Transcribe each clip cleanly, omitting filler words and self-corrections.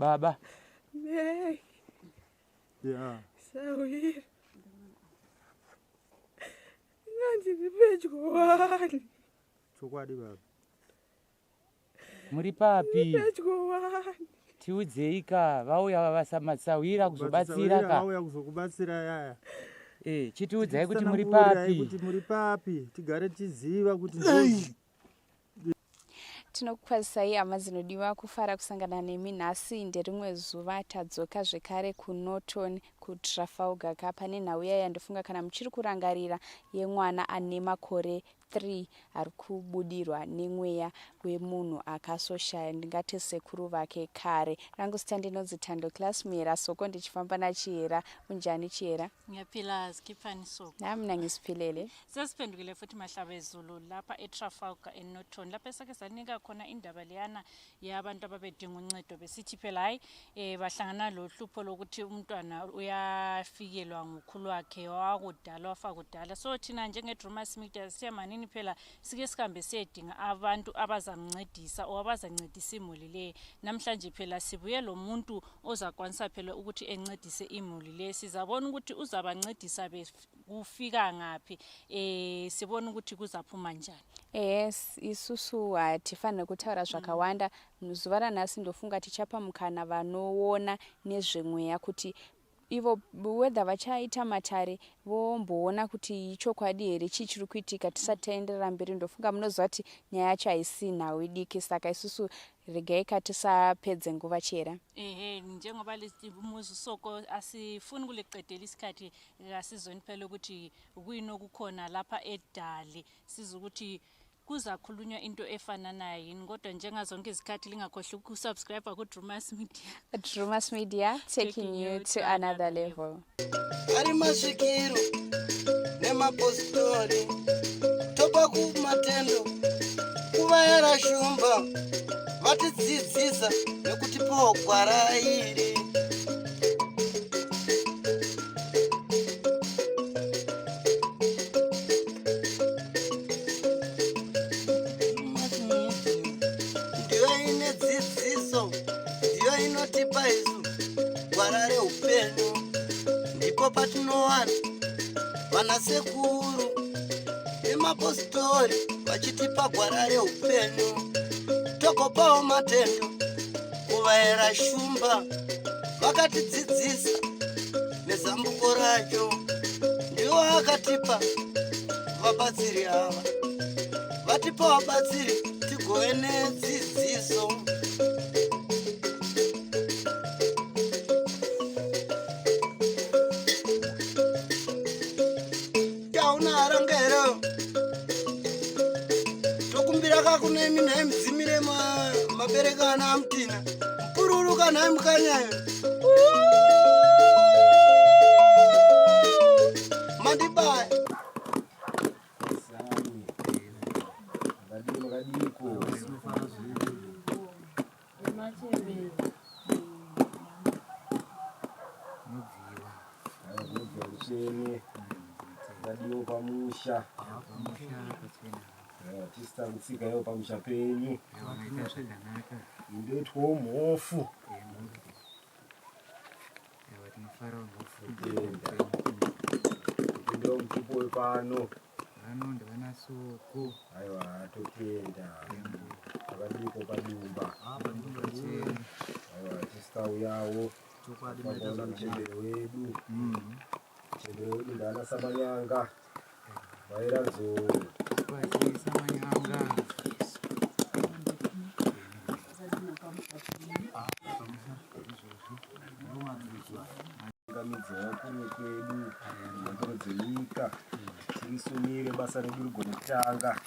Baba. Nei. Yeah. Sawira. Ngandiri pedyo wani. Chokwadi baba. Muri papi? Pedyo wani. Tiudzei ka vauya vasamasawira kuzobatsira ka. Vauya kuzokubatsira yaya. Eh, chitiudzai kuti muri Tsanangurirai papi. Kuti muri papi tigare tiziva kuti Tinokukwazisai hama dzinodiwa kufara kusangana nemi nhasi nderimwe zuva tadzoka zvekare kuNorton kuTrafalgar ka pane nhau iya yandofunga kana muchiri kurangarira yemwana ane makore 3 ari kubudirwa nemweya wemunhu akasoshaya ndingati sekuru vake kare rangu zita ndinonzi Thando Class Muyera Soko ndichifamba naChihera unjani Chihera Ngiyaphila Skiphani Soko. Nami mina ngisiphilele. Sesiphendukile futhi mahlabezulu lapha eTrafalgar eNorton lapho esake sanika khona indaba leyana yabantu ababedinga uncedo besithi phela hayi eh bahlangana lohlupho lokuthi umntwana uyafikelwa ngukhulu wakhe wakudala wafa kudala so thina njenge-Drumas Media siyamanini phela sike sihambe siyedinga abantu abazamncedisa or abazancedisa imuli le namhlanje phela sibuye lo muntu ozakwanisa phela ukuthi encedise imuli le sizabona ukuthi uzabancedisa kufika ngaphi eh sibone ukuthi kuzaphuma njani Yes, isusu hatifaniri kutaura zvakawanda. Zuva ranhasi ndofunga tichapa mukana vanoona nezvemweya kuti ivo whether vachaita matare vomboona kuti ichokwadi here chii chiri kuitika tisati taenderera mberi. Ndofunga munoziva kuti nyaya yacho haisi nhau idiki saka isusu regai ka tisapedze nguva chera. Ehe njengoba muzusoko asifuni kuliqedela isikhathi asizweni phela ukuthi kuyini okukhona lapha edale sizwe ukuthi kuzakhulunywa into efananayo yini kodwa njengazonke izikhathi lingakhohlwa ukusubscribe ku-Drumas Media. Drumas Media taking you to another level. Ari masvikiro nemapositori topa kumatendo kuvayera shumba vatidzidzisa nekutipawo gwara iri. Ndiyo ine dzidziso, ndiyo inotipa isu gwara reupenyu. Ndipo patinowana vanasekuru nemapositori vachitipa gwara reupenyu. Togopawo matendo kuvaera shumba vakatidzidzisa nezambuko racho. Ndiwo akatipa vabatsiri ava, vatipa vabatsiri tigove nedzidziso. Tauna haranga here? Tokumbira kakunemi nhai mudzimire mabereka ana amutina mupururuka nhai mukanyayo mandibaya. Vadiwo pamusha tisita kutsika iwo pamusha penyu ndoitwawo mhofu Totenda mutupo wepano. Vano ndivana soko. Aiwa totenda. Takadiko padumba. Aiwa tisitauyawo. Chokwadi maita Pamwe zvakanaka. muchembere wedu. Muchembere wedu ndaana Samanyanga. Vaira Nzou. Kwasi Samanyanga. Ungamidza vakuru vekwedu mhondoro dzenyika tirisumire basa redu rigone kutanga.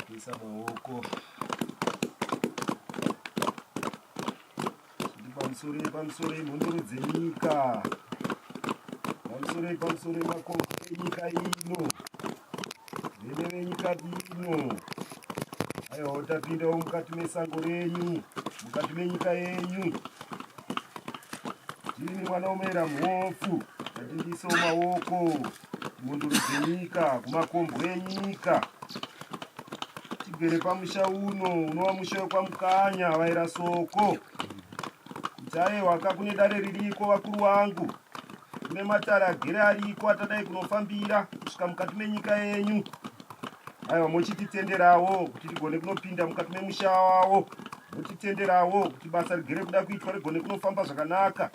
Kuisa maoko pamusoro pamusoro mhondoro dzenyika pamusoro pamusoro makomba enyika ino. Kune venyika dino, aiwawo tapindawo mukati mesango renyu, mukati menyika yenyu. Ndini mwana unoera mhofu, ndatindiisewo maoko kumhondoro dzenyika, kumakombwe enyika. Tigere pamusha uno, unova musha wekwaMukanya, vaera Soko. Kuti aiwaka kune dare ririko vakuru vangu, kune matare agere ariko atadai kunofambira kusvika mukati menyika yenyu. Aiwa mochititenderawo kuti tigone kunopinda mukati memusha wavo, motitenderawo kuti basa rigere kuda kuitwa rigone kunofamba zvakanaka.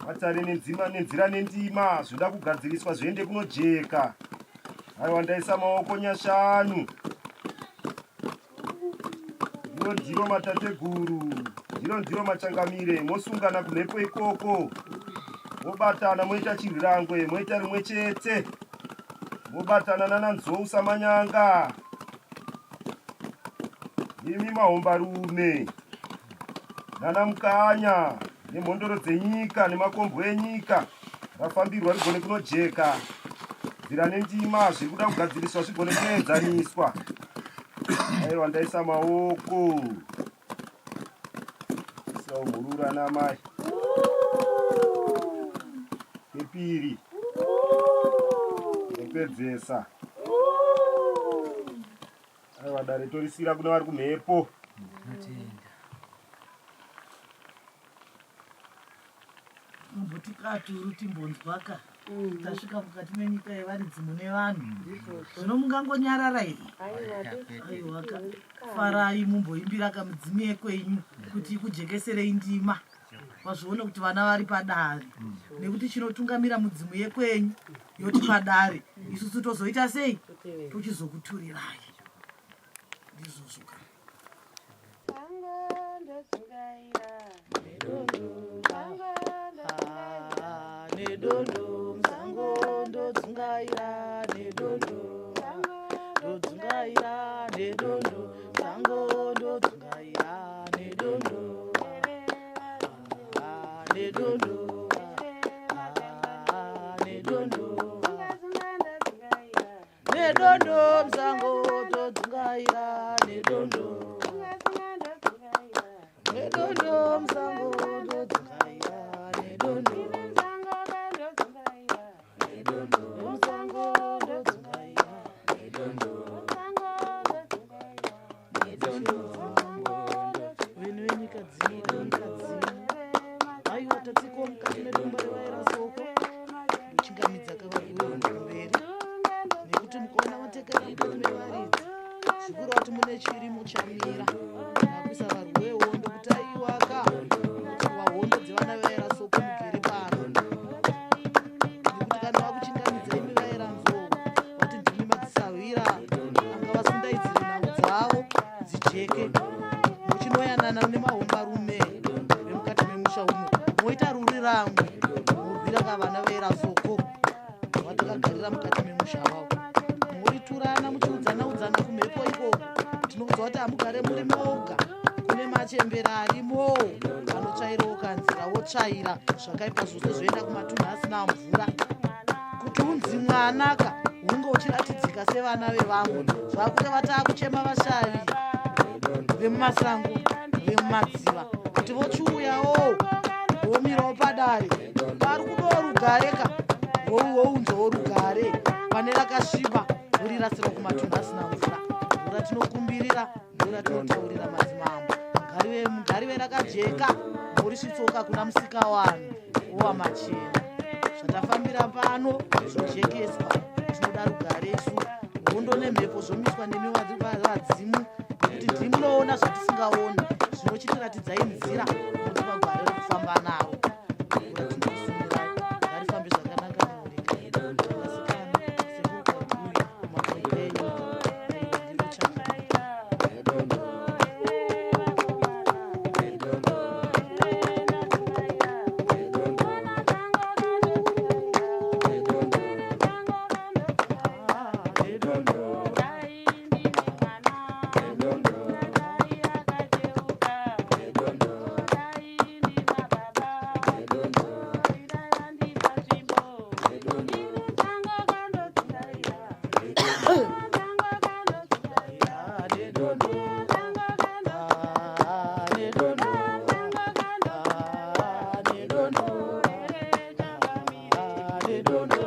Matare nenzima nenzira nendima zvoda kugadziriswa zviende kunojeka. Aiwa ndaisa maoko nyashanu. Ndiro ndiro matateguru, ndiro ndiro machangamire, mosungana kumhepo ikoko, mobatana moita chirwirangwe, moita rimwe chete, mobatana nana Nzou Samanyanga, imi mahombarume, nana Mukanya nemhondoro dzenyika nemakombwe enyika, rafambirwa rigone kunojeka, nzira nendima zviri kuda kugadziriswa zvigone kuenzaniswa. Aiwa ndaisa maoko. Isawo mhurura namai. Kepiri. Ndopedzesa. Aiwa dare torisira kune vari kumhepo. Tinotenda. Mumboti katuru timbonzwaka tasvika mukati menyika yevaridzi mune vanhu zvino mungangonyarara here aiwaka farai mumboimbira kamidzimu yekwenyu kuti ikujekeserei ndima vazvione kuti vana vari padare nekuti chinotungamira mudzimu yekwenyu yoti padare isusu tozoita sei tochizokuturirai ndizvozvo ka Nedondo musango ndodzungaira nedondo ndodzungaira nedondo musango ndodzungaira nedondo nedondo nedondo nedondo musango todzungaira nedondo nedondo musango todzungaira nedondo nedondo musango todzungaira nedondo nedondo vene venyika dzino venyika dzino aiwa tatsikawo mukati medomba revaera soko ndochingamidza kavarwiwe kumberi nekuti mukaona vatekera mukati mevaridzi zvikuru vati mune chirimo chamira nakuisa varwi vehondo kuti aiwaka kuti hondo dzevana vaera soko mugere pano nekuti kana vakuchingamidza imi vaera nzou vati ndimi madzisahwira anga vasundaidzire nhau dzavo dzijeke muchinoyanana nemahombarume vemukati memusha uno moita ruri ramwe murwira kavana veera soko vatakagarira mukati memusha wavo muriturana muchiudzana udzana kumhepo ikoko tinokudzwa kuti hamugare muri moga kune machembera arimo vanotsvairawo kanzira wotsvaira zvakaipa zvose zvoenda kumatunhu asina mvura kuti unzi mwanaka hunge uchiratidzika sevana vevamwe zvakureva taakuchema vashavi vemumasango vemumadziva kuti vochiuyawo vomirawo padare vari kudawo rugare ka vounzawo rugare pane rakasviba vorirasira kumatunhu asina mvura mvura tinokumbirira mvura tinotaurira madzimambo ngarive rakajeka morisvitsoka kuna musika wanhu owa machena zvatafambira pano zvojekeswa tinoda rugare isu hondo nemhepo zvomiswa nemi vadzimu nekuti ndimi munoona zvatisingaoni zvinochitiratidzai nzira motipa gware rekufamba naro mvura tinokusumirai ngarifambe zvakanaka neureka vasikana sekuru kaguyi makombe enyika aiwa ndiro changamire. Ah, nedondo. Ah, nedondo. Ah, nedondo.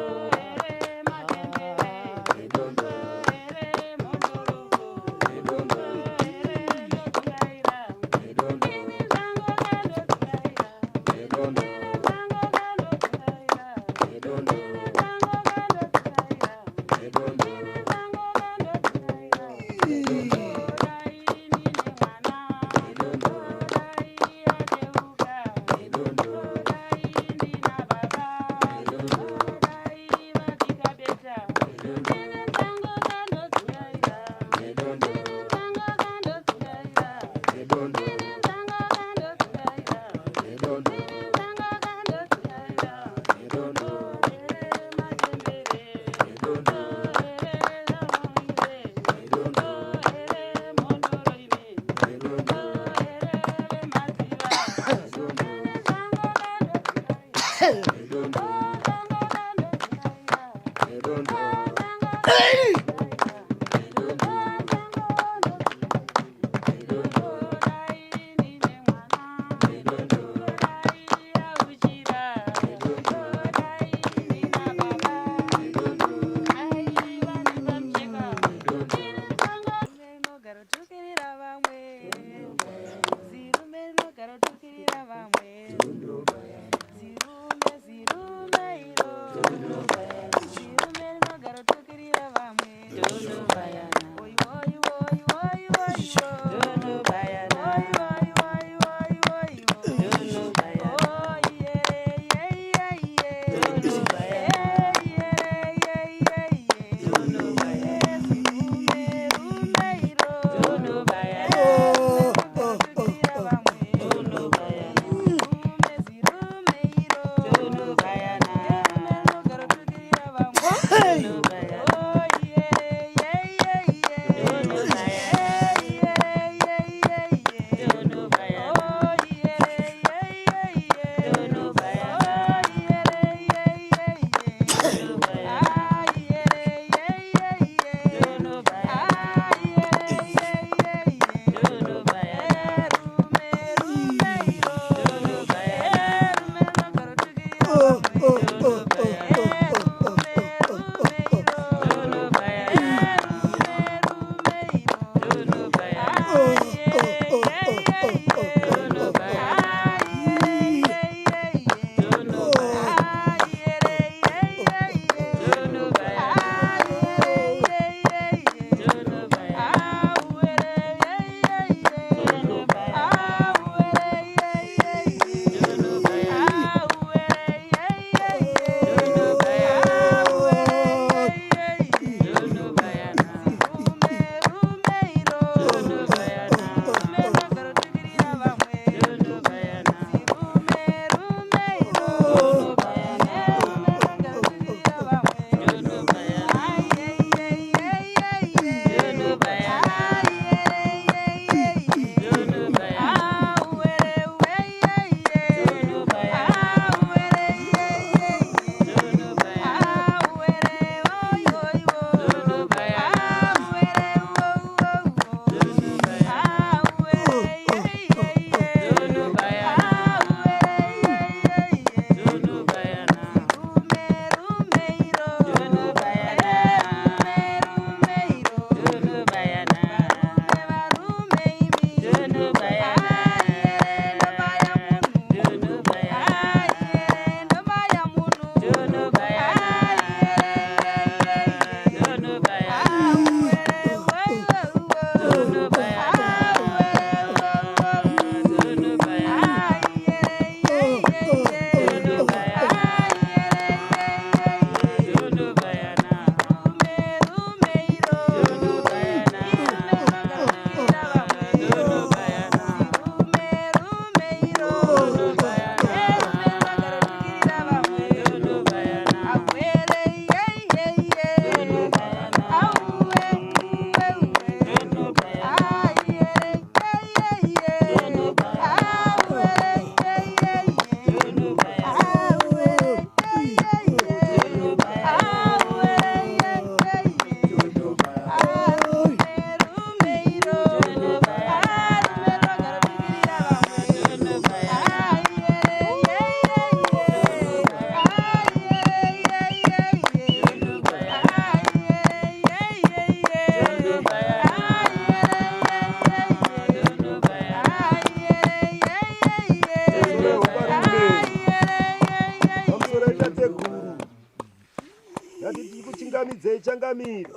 Changamire.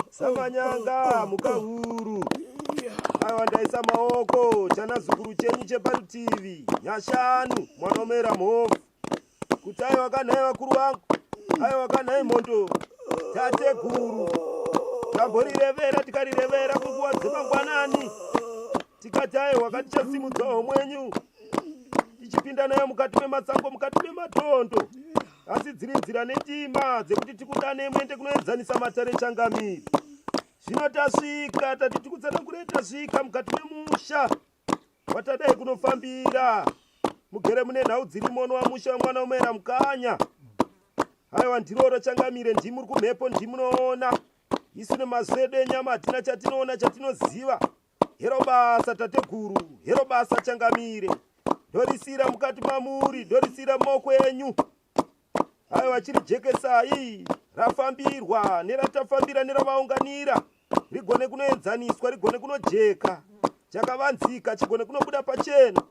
Samanyanga mukahuru. Aiwa ndaisa maoko chanazukuru chenyu cheparutivi Nyashanu mwana omera mhofu. Kuti aiwa kanhai vakuru vangu. Aiwa kanhai mhondo. Tateguru. Tamborirevera tikarirevera kunguva dzemangwanani. Tikati aiwa katichasimudza homwe yenyu tichipinda nayo mukati memasango mukati mematondo asi dziri nzira nendima dzekuti tikudane muende kunoenzanisa matare changamiri zvino tasvika tati tikutsanangurei tasvika mukati memusha watadai kunofambira mugere mune nhau dzirimo nowamusha wemwana umaera mukanya haiwa ndiroro changamire ndimuri kumhepo ndimunoona isu nemaziso edu enyama hatina chatinoona chatinoziva Hero basa tateguru, hero basa changamire. Ndorisira mukati mamuri, ndorisira mumaoko enyu. Aiwa chiri jekesai rafambirwa neratafambira neravaunganira rigone kunoenzaniswa rigone kunojeka chakavanzika chigone kunobuda pachena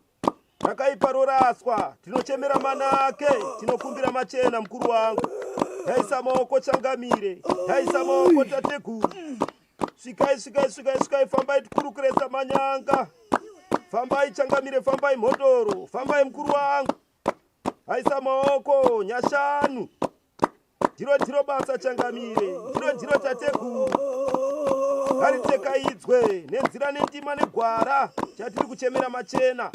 rakaipa roraswa tinochemera manake tinokumbira machena mukuru wangu ndaisa maoko changamire ndaisa maoko tateguru svikai svikai svikai svikai fambai tikurukure samanyanga fambai changamire fambai mhondoro fambai mukuru wangu aisa maoko nyashanu ndiro ndiro basa changamire ndiro ndiro tateguru ngaritekaidzwe nenzira nendima negwara chatiri kuchemera machena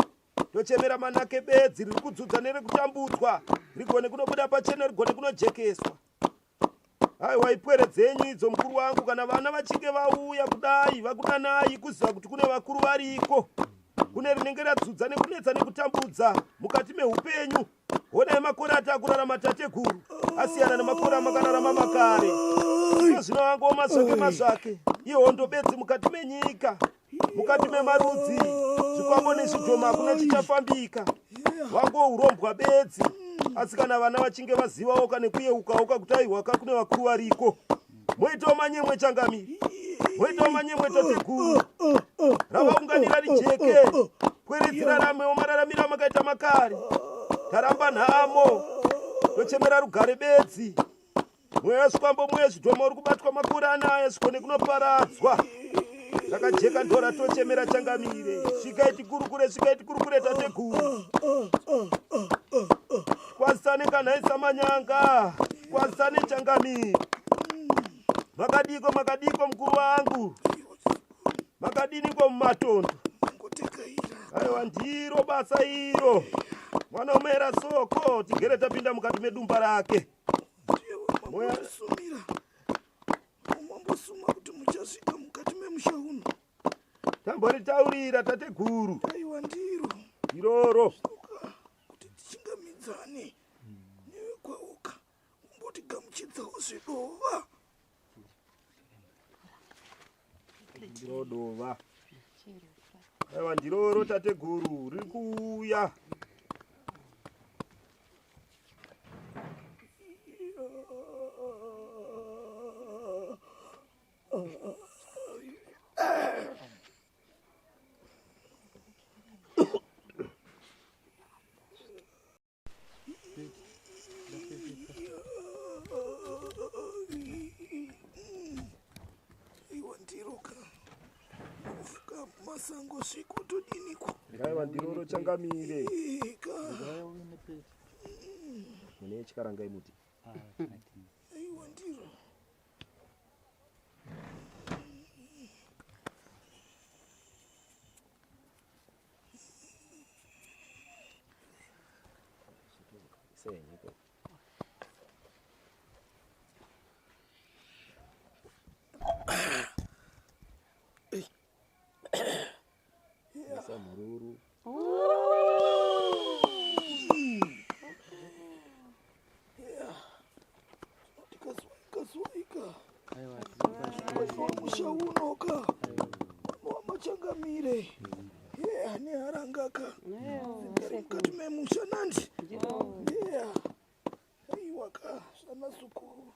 tochemera manake bedzi riri kudzudza nerekutambudzwa rigone kunobuda pachena rigone kunojekeswa Aiwa ipwere dzenyu idzo mukuru wangu kana vana vachinge vauya kudai vakudanai kuziva kuti kune vakuru variko kune rinenge radzudza nekunetsa nekutambudza mukati meupenyu honai makore atakurarama tateguru asiyana nemakore amakararama makare iko zvino wangu mazvake mazvake ihondo bedzi mukati menyika mukati memarudzi zvikwambo nezvidhoma hakuna chichafambika wangu urombwa bedzi asi kana vana vachinge vazivawoka nekuyeukawoka kuti aiwaka kune vakuru variko moitawo manyemwe changamiri moitawo manyemwe tateguru ravaunganira rijeke pwere dziraramewo mararamiro amakaita makare taramba nhamo tochemera rugare bedzi Mweya wezvikwambo mweya wezvidhoma uri kubatwa makore anaya zvikone kunoparadzwa zvakajeka ndora tochemera changamire svikai tikurukure svikai tikurukure tateguru kwazisane kanhai samanyanga kwazisane changamire makadiko makadiko mukuru wangu makadiniko mumatondo aiwa ndiro basa iro mwana umaera soko tigere tapinda mukati medumba rake Mambosumira mambosuma kuti muchasvika mukati memusha uno. Tamboritaurira tateguru. Aiwa ndiro. Iroro. Kuti tichingamidzane nevekwauka umbotigamuchidzawo zvedova. Ndiro dova. Aiwa ndiroro tateguru riri kuuya. Iwa ndiroka ufuka masango sviko todiniko Aiwa ndiroro changamire. Mune chikaranga imuti. Aiwa ndiro. Senyiko. Isa mhururu. Tikaswaika musha unoka wamachangamire yeah, neharangaka dzigare mukati memusha nandi yeah. Aiwaka zvanazukuru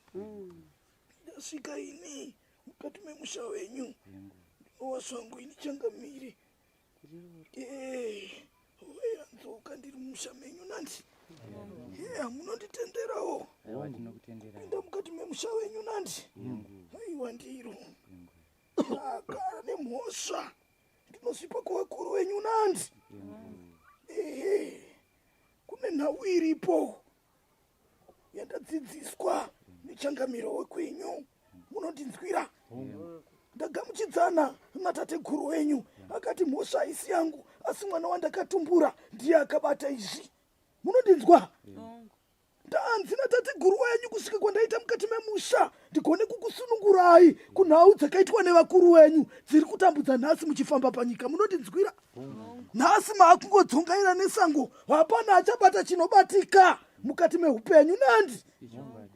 ndasvika ini mukati memusha wenyu ndinowa zvangu ini changamire. Eh, wairanzoka ndiri mumusha menyu nandi. Yeah, munonditenderawo tinokutendera pinda mukati memusha wenyu nandi aiwa ndiro akara nemhosva ndinosvipa kuvakuru venyu nandi ehe kune nhau iripo yandadzidziswa nechangamiro wekwenyu munondinzwira ndagamuchidzana natateguru wenyu akati mhosva haisi yangu asi mwana wandakatumbura ndiye akabata izvi munondinzwa ndanzi natateguru wenyu kusvika kwandaita mukati memusha ndigone kukusunungurai kunhau dzakaitwa nevakuru wenyu dziri kutambudza nhasi muchifamba panyika munondinzwira nhasi maakungodzongaira nesango hapana achabata chinobatika mukati meupenyu nandi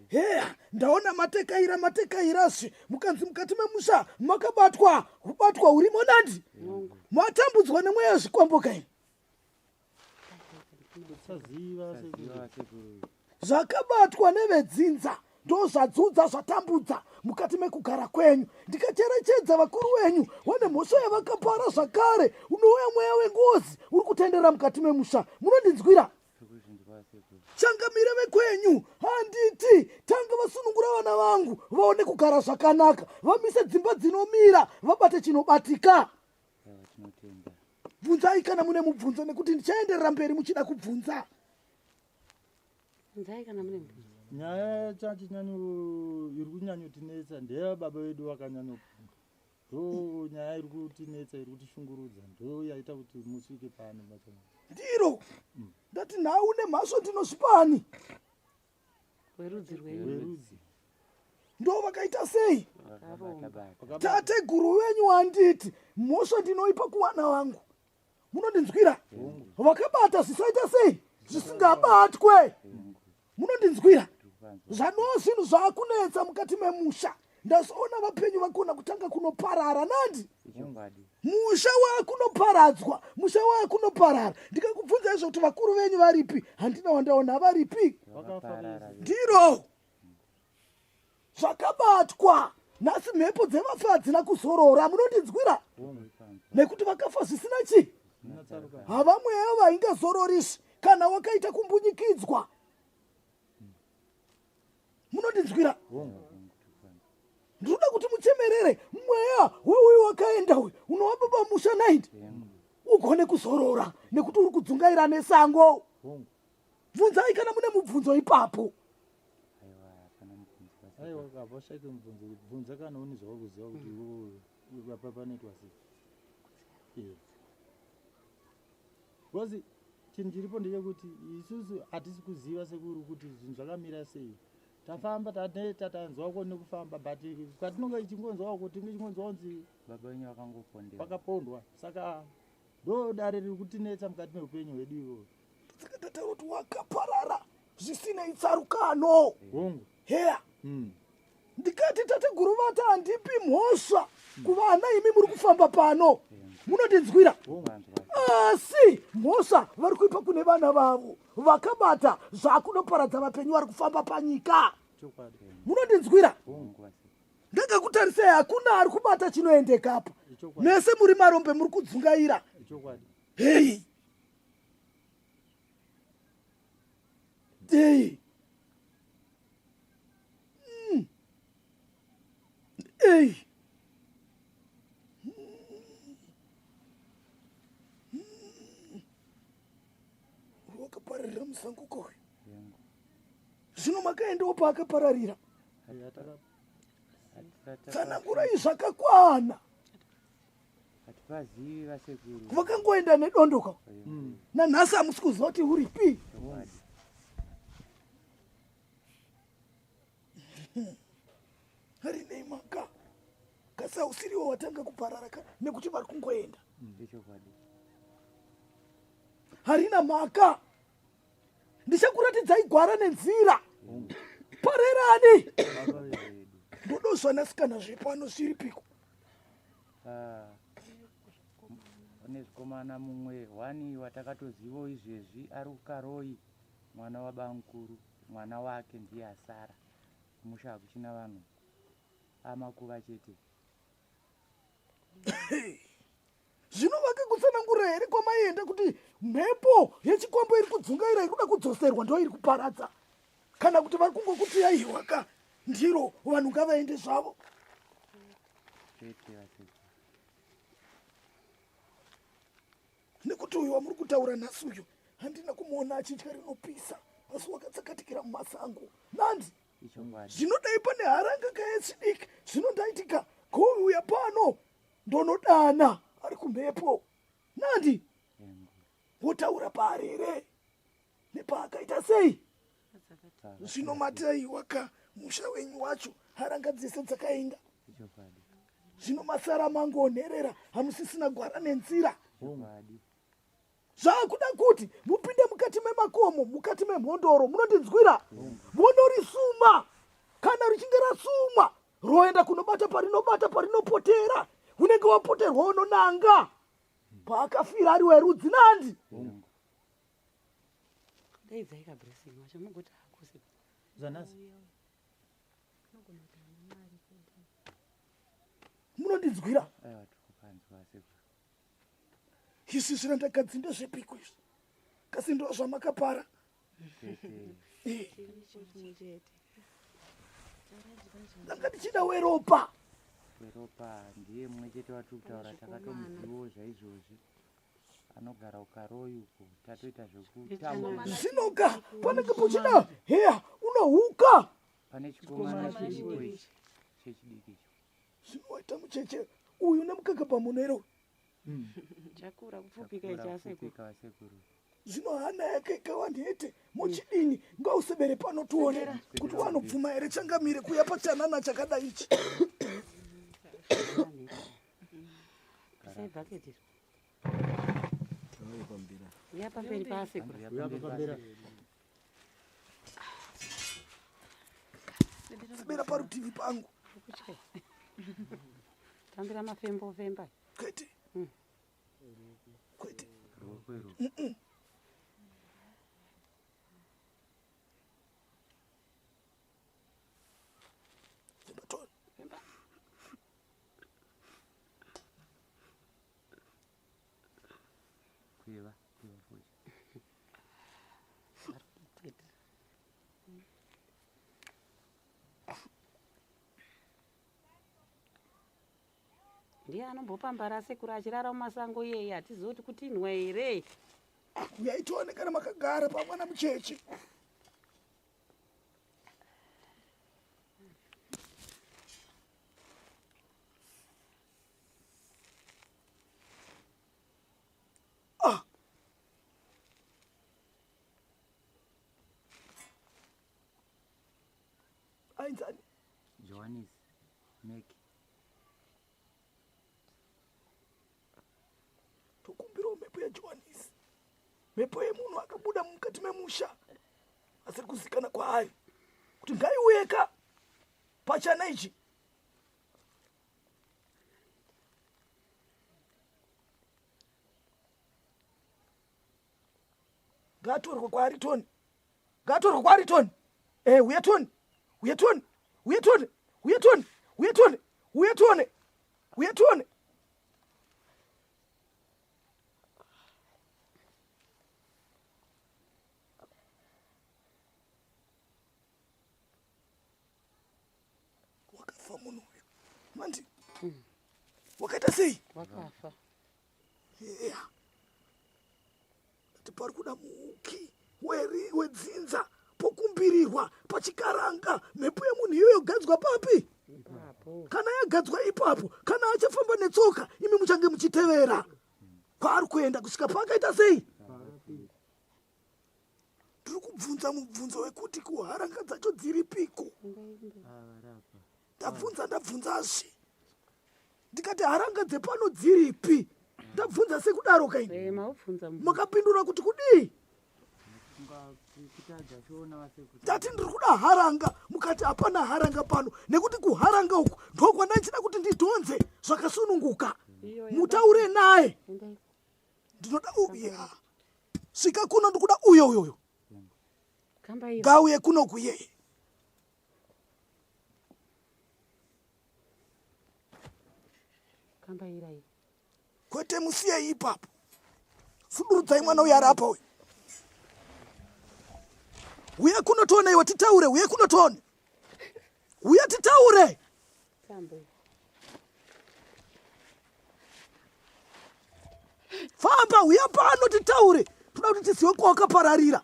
heya ndaona matekaira matekairazve mukanzi mukati memusha makabatwa hubatwa hurimo nandi matambudzwa nemweya zvikwambo kai Saziva sekuru. Ziva sekuru. Zvakabatwa nevedzinza ndozvadzudza zvatambudza mukati mekugara kwenyu. Ndikacherechedza vakuru venyu vane mhosva yavakapara zvakare, unouya mweya wengozi uri kutenderera mukati memusha. Munondinzwira? Changamire vekwenyu, handiti tanga vasunungura vana vangu vaone kugara zvakanaka, vamise dzimba dzinomira, vabate chinobatika. Bvunzai kana mune mubvunzo nekuti ndichaenderera mberi muchida kubvunza. Bvunzai kana mune mubvunzo. Nyaya chachinyanyo iri kunyanyotinetsa ndeyababa vedu vakanyanyopondwa. Ndo nyaya iri kutinetsa iri kutishungurudza ndo yaita kuti musvike pano bachana. Ndiro ndati nhau nemhasvo ndinozvipani. Werudzi rwenyu. Werudzi. Ndo vakaita sei? Vakabata-bata. Tateguru venyu handiti mhosva ndinoipa kuvana vangu. Munondinzwira? Vakabata zvisaita sei? Zvisingabatwe. Munondinzwira? Zvanoo zvinhu zvaakunetsa mukati memusha. Ndazoona vapenyu vakona kutanga kunoparara nandi. Ichokwadi. Musha waakunoparadzwa, musha waakunoparara. Ndikakubvunza izvo kuti vakuru venyu varipi, handina wandaona varipi. Vakaparara. Ndiro zvakabatwa nhasi mhepo dzevafa hadzina kuzorora. Munondinzwira? Nekuti vakafa zvisina chii? Hava mweya vaingazororiswi kana wakaita kumbunyikidzwa. Munondinzwira? Ndinoda kuti muchemerere mweya weuyu wakaenda uyu unova baba musha 90 ugone kuzorora nekuti uri kudzungaira nesango. Bvunzai kana mune mubvunzo ipapo. Aiwa hapashaike mubvunzo, bvunza kana une zvawakuziva kuti iwewe apa panoitwa sei. Eh. Because chinhu chiripo ndechekuti isusu hatisi kuziva sekuru kuti zvinhu zvakamira sei. Tafamba taneta tanzwa nekufamba but kwatinonge ichingonzwa uko tinenge ichingonzwa kunzi Baba wenyu vakangopondewa. vakapondwa. Saka ndo dare riri kutinetsa mukati meupenyu hwedu iwowo. Saka ndataura kuti wakaparara zvisinei tsarukano. Hongu. Heya. Ndikati tateguru vata handipi mhosva kuvana imi muri kufamba pano. Munondinzwira? Asi mhosva vari kuipa kune vana vavo vakabata zvakunoparadza vapenyu vari kufamba panyika. Munondinzwira? Ndakakutarisai hakuna ari kubata chinoendeka apa. Mese muri marombe muri kudzungaira. Hei. Hei. Ei. Wakapararira musango koyo. Zvino makaendawo paakapararira. Tsanangurai zvakakwana. Hatipazivi vasekuru. Vakangoenda nedondo ka. Nanhasi hamusi kuziva kuti uripi. Harinei maka. Kasi hausiriwo watanga kuparara ka nekuti vari kungoenda. Ichokwadi. Harina mhaka. Ndichakuratidzai gwara nenzira. Parerani. Ndodozvanasikana zvepano zviripiko. Pane zvikomana mumwe wani watakatozivawo izvezvi ari kuKaroi mwana wabamukuru mwana wake ndiye asara kumusha hakuchina vanhu amakuva chete. Zvino vakakutsanangurira here kwamaienda kuti Mhepo yechikwambo iri kudzungaira iri kuda kudzoserwa ndo iri kuparadza. Kana kuti vari kungokuti aiwaka ndiro vanhu ngavaende zvavo. Nekuti uyu wamuri kutaura nhasi uyu handina kumuona achitya rinopisa asi wakatsakatikira mumasango. Nandi zvinodai pane haranga kayechidiki zvino ndaitika kouya pano ndonodana ari kumhepo nandi wotaura paarere nepaakaita sei zvino mataiwaka musha wenyu wacho haranga dzese dzakaenda zvino masara mangonherera hamusisina gwara nenzira Zvakuda kuti mupinde mukati memakomo, mukati memhondoro, munondinzwira? Monorisuma. Kana richinge rasumwa, roenda kunobata parinobata, parinopotera. Unenge wapoterwa unonanga paakafira ari werudzi nandi. Daidzai ka blessing wacho mugoti hakusi. Zvanasi. Munondinzwira? Izvi zvirandakadzi ndezvepiko izvi? Kasi ndo zvamakapara? Eh. Ndanga ndichida weropa. Weropa ndiye mumwe chete watiri kutaura takatomuzivawo zvaizvozvi. Anogara ukaroi uko tatoita zvekutamba. Zvinoka panenge pochida heya unohuka. Pane chikomana chiripo ichi chechidiki icho. Zvinoita mucheche uyu nemukaka pamuno here uyu? Chakura kupfupika ichi asekuru. Zvino hana yake ikawa nhete mochidini ngausebere pano tione kuti wanobvuma here changamire kuya pachanana chakadai ichi. Isai bucket iri. Uya pamberi paasekuru. Uya pamberi. Sebera parutivi pangu. Tambira mafembo femba. Kwete. Kwete. Femba tone. Femba. Kweva, kweva futi. Ndiye anombopambara sekuru achirara mumasango iyeye hatizivi kuti kutinhwa here. Uyai tione kana makagara pamwana mucheche. Ah. Ainzani? Johannes Meki. Tokumbirawo mhepo yaJohannes. Mhepo yemunhu akabuda mukati memusha asiri kuzikana kwaari kuti ngaiuyeka pachana ichi. Ngatorwe kwaari Tony. Ngatorwe kwaari Tony. Eh, uye Tony. Uye Tony. Uye Tony. Uye Tony. Uye Tony. Uye Tony. Uye Tony. Wakafa munhu uyu. Mandi. Wakaita sei? Wakafa. Yeah. Ati pari kuda muuki wedzinza pokumbirirwa pachikaranga mhepo yemunhu iyoyo yogadzwa papi? Kana yagadzwa ipapo, kana achafamba netsoka, imi muchange muchitevera kwaari kuenda kusvika paakaita sei? Tiri kubvunza mubvunzo wekuti kuharanga dzacho dziripiko? Ndabvunza ndabvunzazve ndikati haranga dzepano dziripi? Ndabvunza sekudaro kaini. Eh, maubvunza mubvunzo. Makapindura kuti kudii? Ndati ndiri kuda haranga, mukati hapana haranga pano nekuti kuharanga uku ndokwandaichida kuti ndidhonze zvakasununguka. Mutaure naye. Ndinoda uya. Svika kuno ndikuda uyo uyoyo. Ngauye kuno kuyeye. Kwete musiyei ipapo. Sudurudzai mwana uyo ari apa uyu. Uya kuno tione iwe titaure, uya kuno tione. Uya titaure. Famba uya pano titaure. Toda kuti tizive kwawakapararira.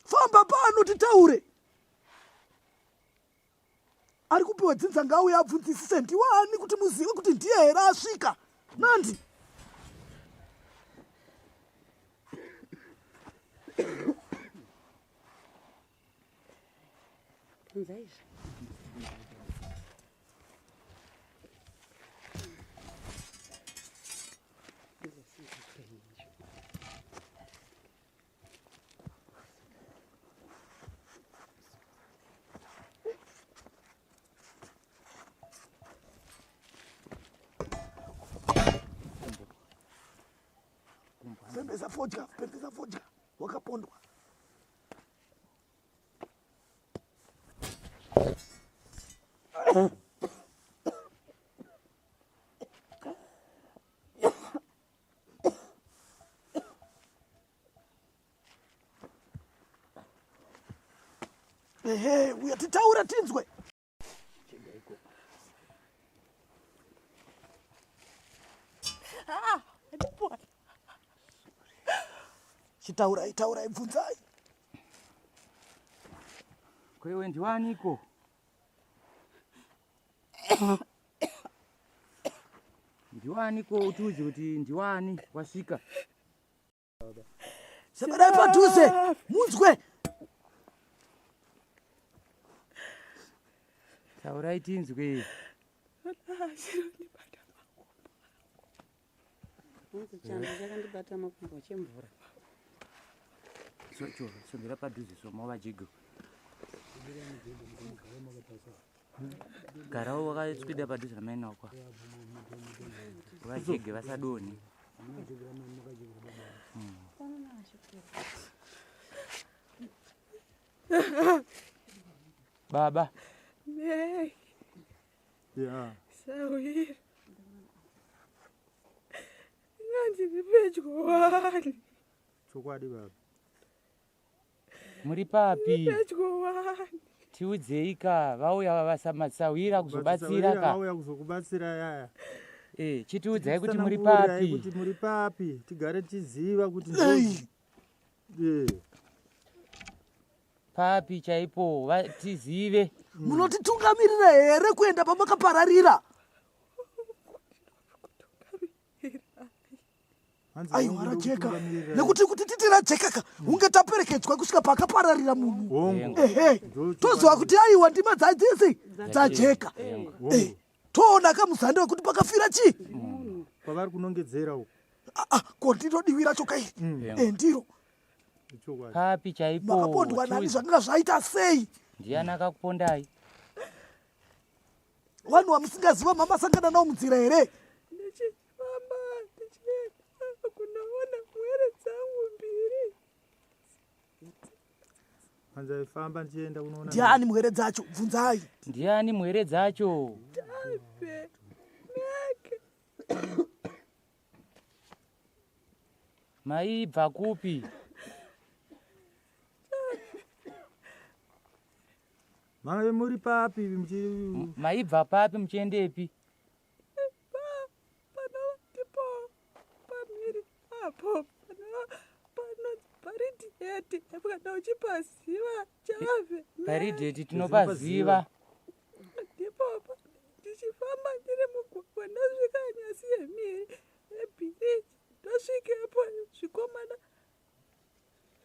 Famba pano titaure. Ari kupiwa dzinza ngauye abvunzisise ndiwani kuti muzive kuti ndiye here asvika. Nandi. Pembeza fodya, pembeza fodya, wakapondwa. Ehe, uya titaura tinzwe. Ah, Chitaurai, taurai, bvunzai. Kwewe ndiwaniko? Ndiwani ko utiudze kuti ndiwani wasvika? Seberai padhuze munzwe. Taurai tinzwe. Chando chakandibata makumbo chemvura. Sondera padhuze soma vajigo. Garawo wakaswida padhuze namai nakwa. Vajege vasadonhe. Baba. Nei. Yeah. Sawira. Ngandiri pedyo wani. Chokwadi baba. Muri papi? Pedyo wani. Tiudzei ka vauya vasamasawira kuzobatsira ka. Vauya kuzokubatsira yaya. Eh, chitiudzai kuti muri papi. Kuti muri papi, tigare tiziva kuti Eh. Papi chaipo tizive. Munotitungamirira here kuenda pamakapararira? Aiwa rajeka nekuti kuti titi rajeka ka hunge taperekedzwa kusvika pakapararira munhu. Ehe, toziva kuti aiwa ndima dzadzisi dzajeka. Eh, toona kamuzande wekuti pakafira chii kwavari kunongedzera uko. Ah, ah, ko ndiro divi racho kai? Eh, ndiro. Papi chaipo? Makapondwa nani? Zvakanga zvaita sei? Ndiani akakupondai? Vanhu vamusingaziva mamasangana navo munzira here? Ndichifamba ndichienda kunoona mwere dzangu mbiri. Hanzi ndichienda kunoona. Ndiani mwere dzacho? Bvunzai. Ndiani mwere dzacho? Tape. Meke. Maibva kupi? Mave muri papi? Maibva papi muchiendepi? Pano ndipo pamiri apo pano paridhiyeti kana uchipaziva chave paridhiyeti tinopaziva. Ndipo ndichifamba ndiri mugwagwa ndasvika nyasi yemiri yebhiriji ndosvikepo zvikomana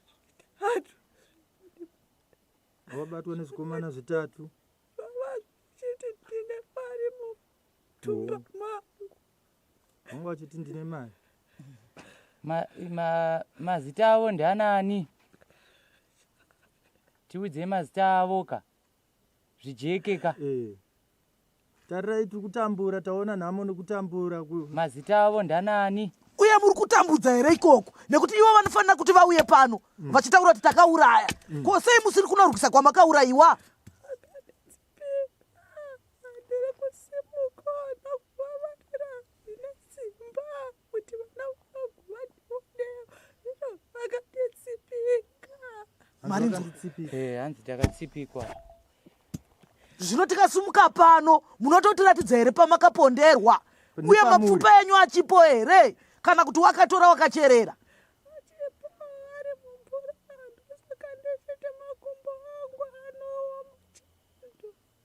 zvitatu. Wabatwa nezvikomana zvitatu. Vachiti ndine mari mutumba mangu. Vanga vachiti ndine mari. Mazita avo ndianani? Tiudzei mazita avo ka. Zvijeke ka. Eh. Tarirai tiri kutambura taona nhamo nekutambura. Mazita avo ndanani? Uye muri kutambudza here ikoko? Nekuti ivo vanofanira kuti vauye pano vachitaura kuti takauraya. Ko sei musiri kunorwisa kwamakaurayiwa? Marinzwa. Eh, hanzi takatsipikwa. Zvino tikasumuka pano munototiratidza here pamakaponderwa uye mapfupa enyu achipo here kana kuti wakatora wakacherera?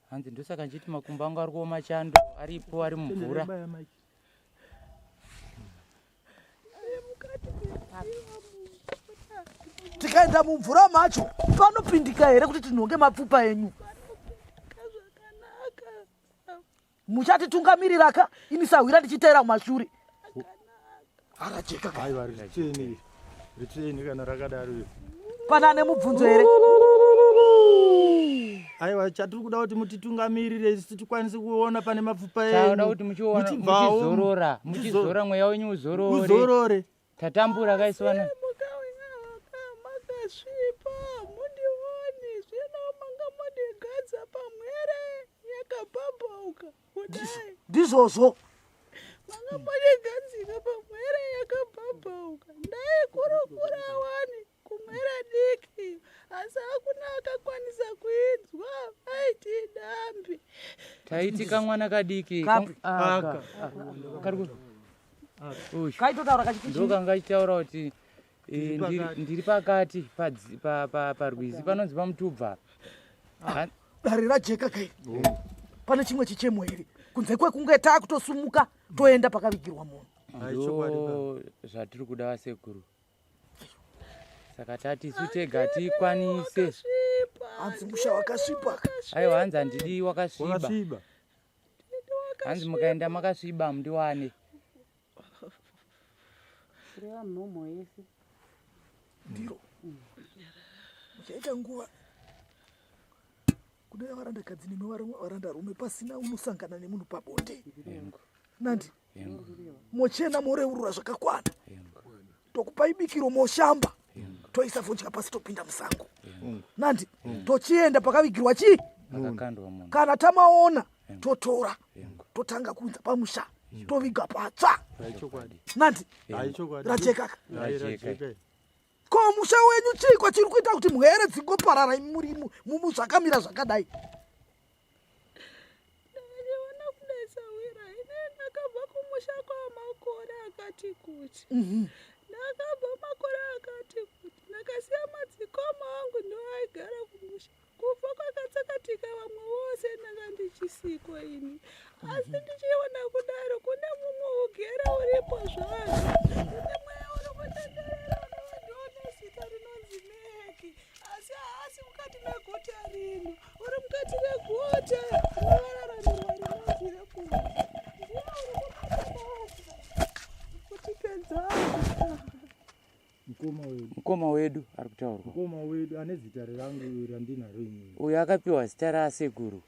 Hanzi ndosaka ndichiti makumbo angu ari kuoma chando aripo ari mumvura. Tikaenda mumvura macho panopindika here kuti tinhonge mapfupa enyu? Muchatitungamirira ka ini sahwira ndichiteera kumashure. Arajeka ka. Aiwa ritsvene. Ritsvene kana rakadaro. Pana ane mubvunzo here? Aiwa chatiri kuda kuti mutitungamirire isu tikwanise kuona pane mapfupa enyu. Tauda kuti muchiona muchizorora, muchizora mweya wenyu uzorore. Uzorore. Tatambura kaisi vana. Makasvipa mundioni zvino manga mondigadza pamwere yakabhabhauka kudai. Ndizvozvo. Manga mondigadzika pamwere yakabhabhauka ndaikurukura wani kumwere diki asi hakuna akakwanisa kuinzwa aiti dambi. Taiti kamwana kadiki. Kapi? Aka. Kari Kaitotaura kachiti chii? Ndokanga kachitaura kuti eh, ndiri pakati parwizi panonzi pamutubva. Ah, dare rajeka kai. Pane chimwe chichemo here kunze kwekunge takutosumuka toenda pakavigirwa munhu? Ndo zvatiri kuda vasekuru. Saka tati isu tega tikwanise. Hanzi musha wakasvipa. Aiwa hanzi handidi wakasviba. Hanzi mukaenda makasviba mundiwane. Kureva mhomho yese. Ndiro. Muchaita nguva kune varandakadzi nemi varandarume pasina unosangana nemunhu pabonde. Nandi. Mochena moreurura zvakakwana. Tokupai bikiro moshamba. Toisa fodya pasi topinda musango. Nandi. Tochienda pakavigirwa chii? Kana tamaona totora totanga kuunza pamusha toviga patsva. Nandi. Rajekaka. Ko musha wenyu chiiko chiri kuita kuti mhere dzingoparara imi muri zvakamira zvakadai? Ndakaona kudai sahwira ini ndakabva kumusha kwamakore akati kuti. Ndakabva makore akati kuti ndakasiya madzikoma angu ndoaigara kumusha. Kubva kwakatsakatika vamwe vose ndanga ndichisiko ini. Asi ndichiona kudaro kune mumwe ugere uripo zvazvo. Kune mweya uri kutenderera unova zita rinonzi Meki. Asi haasi mukati meguta rino. Uri mukati meguta rinovararanirwa rinonzi rekunze. Ndiye uri kubata basa kutipedza. Mukoma wedu. Mukoma wedu ari kutaurwa. Mukoma wedu ane zita rerangu randinaro ini. Uyu akapiwa zita raasekuru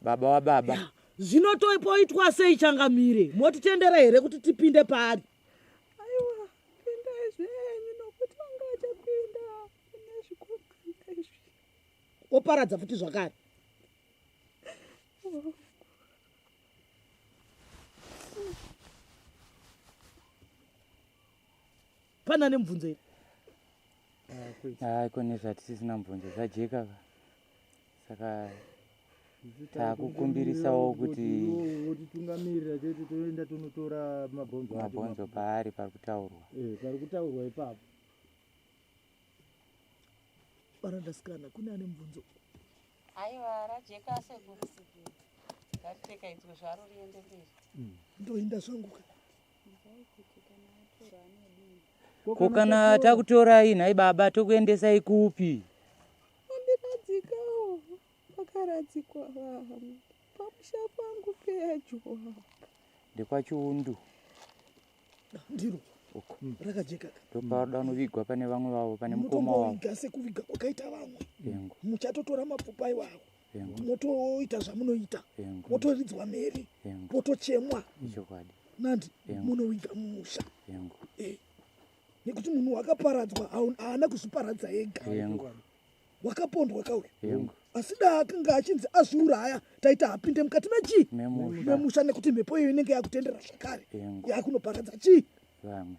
baba wababa. Zvino toipoitwa sei changamire? Motitendera here kuti tipinde paari? Aiwa, pindai zvenyu nokuti anga achapinda kune zvikomana izvi. Oparadza futi zvakare. Pane ane mubvunzo here? Hayi kune zvatisisina mubvunzo zvajeka ka. Saka takukumbirisawo kuti wotitungamirira chete toenda tonotora mabhonzo acho. Mabhonzo paari pari kutaurwa. Eh, pari kutaurwa ipapo. Varandasikana kune ane mubvunzo? Aiwa rajeka sekuru. Ngaritekaidzwe zvaro riende mberi. Ndoinda zvangu ka. Ko kana takutorai nhai baba tokuendesai kupi? Andiradzikawo pakaradzikwa vamwe pamusha pangu pedyo apa. Ndekwachiundu. Ndiro rakajeka. Ndoparoda unovigwa pane vamwe vavo pane mukoma wavo. Mutongoviga sekuviga kwakaita vamwe. Muchatotora mapfupa iwawo. Motoita zvamunoita. Motoridzwa mheri. Potochemwa. Ichokwadi. Nandi munoviga mumusha. Eh. Nekuti munhu wakaparadzwa haana kuzviparadza ega. Wakapondwa kauya. Asi da akanga achinzi azviuraya taita apinde mukati mechii? Memusha nekuti mhepo iyo inenge yakutendera zvakare. Yakunoparadza chii? Vamwe.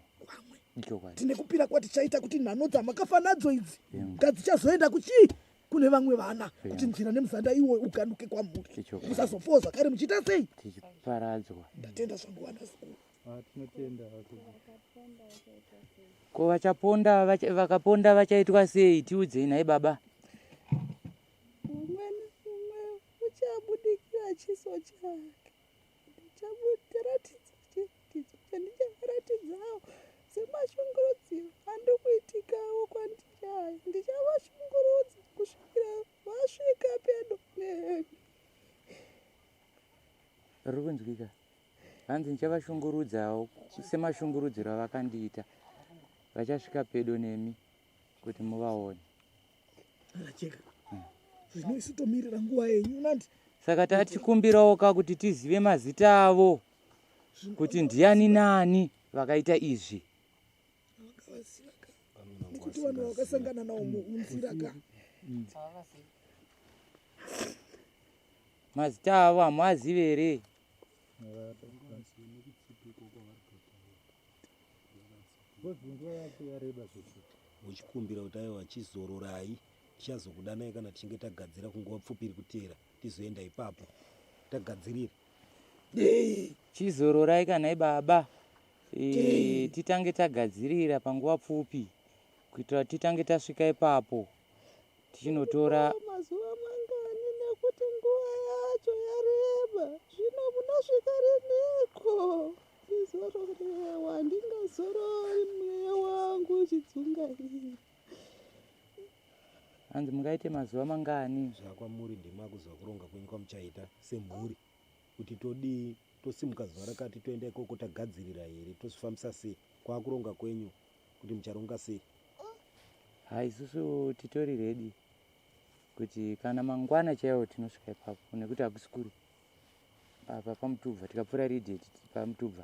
Tine kupira kwatichaita kuti nhano dzamakafa nadzo idzi ngadzichazoenda kuchii kune vamwe vana kuti nzira nemuzanda iwo uganduke kwamuri musazofowo zvakare muchiita sei tichiparadzwa. Ndatenda zvangu vana zukuru. Ah, tinotenda. Ko vachaponda vakaponda vachaitwa sei? Tiudzei nhai baba. Umwe neumwe uchabudikira chiso chake. Ndichamuratidza chiratidzo chandichavaratidzawo semashungurudziro andikuitikawo kwandiri aya. Ndichavashungurudza kusvikira vasvika pedo neni. Riri kunzwika. Hanzi ndichavashungurudzawo semashungurudziro avakandiita. Vachasvika pedo nemi kuti muvaone. Racheka. Zvino isu tomirira nguva yenyu nandi. Saka tatichikumbirawo ka kuti tizive mazita avo kuti ndiani nani vakaita izvi. Vakavaziva ka. Nekuti vanhu vakasangana nawo munzira ka. Mazita avo hamuazive here? Vochikumbira kuti aiwa chizororai tichazokudanai kana tichinge tagadzira kunguva pfupi iri kuteera tizoenda ipapo tagadzirira. Chizororai kanai baba e, titange tagadzirira panguva pfupi kuitira kuti titange tasvika ipapo tichinotora mazuva mangani nekuti nguva yacho yareba zvino munosvika riniko ndizororewa handingazorori mweya wangu uchidzungaira. Hanzi mungaite mazuva mangani? Zvakwamuri ndimi makuziva kuronga kwenyu kwamuchaita semhuri kuti todii tosimuka zuva rakati toenda ikoko tagadzirira here tozvifambisa sei kwakuronga kwenyu kuti mucharonga sei. Ha isusu titori ready kuti kana mangwana chaiwo tinosvika ipapo nekuti hakusi kure apa pamutubva tikapfuura ridheti pamutubva.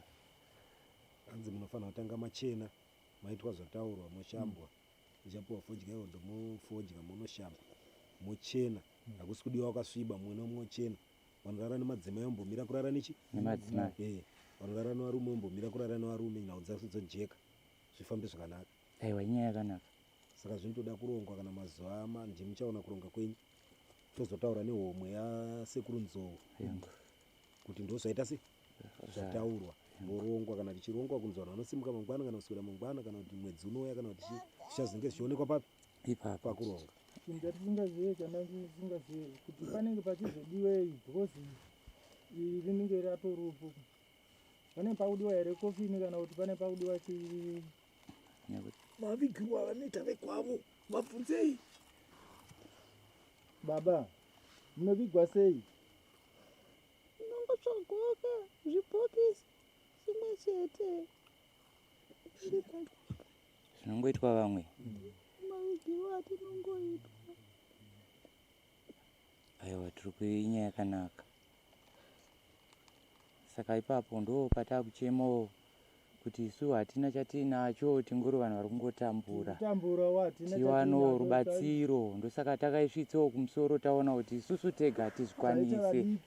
Hanzi munofanira kutanga machena maitwa zvataurwa moshambwa muchapiwa fodya ihondo mofodya monoshamba mochena hakusi kudiwa wakasviba mumwe neumwe ochena vanorara nemadzimai ombomira kurara nechi Nemadzimai. Eh, vanorara nevarume ombomira kurara nevarume nhau dzacho dzojeka zvifambe zvakanaka. Aiwa inyaya yakanaka. Saka zvinotoda kurongwa kana mazuva manje muchaona kuronga kwenyu tozotaura nehomwe yasekuru Nzou kuti ndozvaita sei zvataurwa vorongwa kana tichirongwa kunzi vanhu vanosimuka mangwana kana kuswera mangwana kana kuti mwedzi unouya kana kuti chii zvichazonge zvichionekwa papi ipapo pakuronga. Chinhu chatisingazive chandasingazive kuti panenge pachizodiwei because iri rinenge ratorufu pane pakudiwa here kofini kana kuti pane pakudiwa chii. Mavigirwo avanoita vekwavo vabvunzei. Baba munovigwa sei? Unongotsvagoka zvibhokisi chimwe chete. Zvinongoitwa vamwe. Mavigirwo atinongoitwa. Aiwa tiri kuinyaya yakanaka. Saka ipapo ndo patakuchemawo kuti isu hatina chatiinacho tingori vanhu vari kungotambura. Tiwanowo rubatsiro ndosaka takaisvitsawo kumusoro taona kuti isusu tega hatizvikwanise.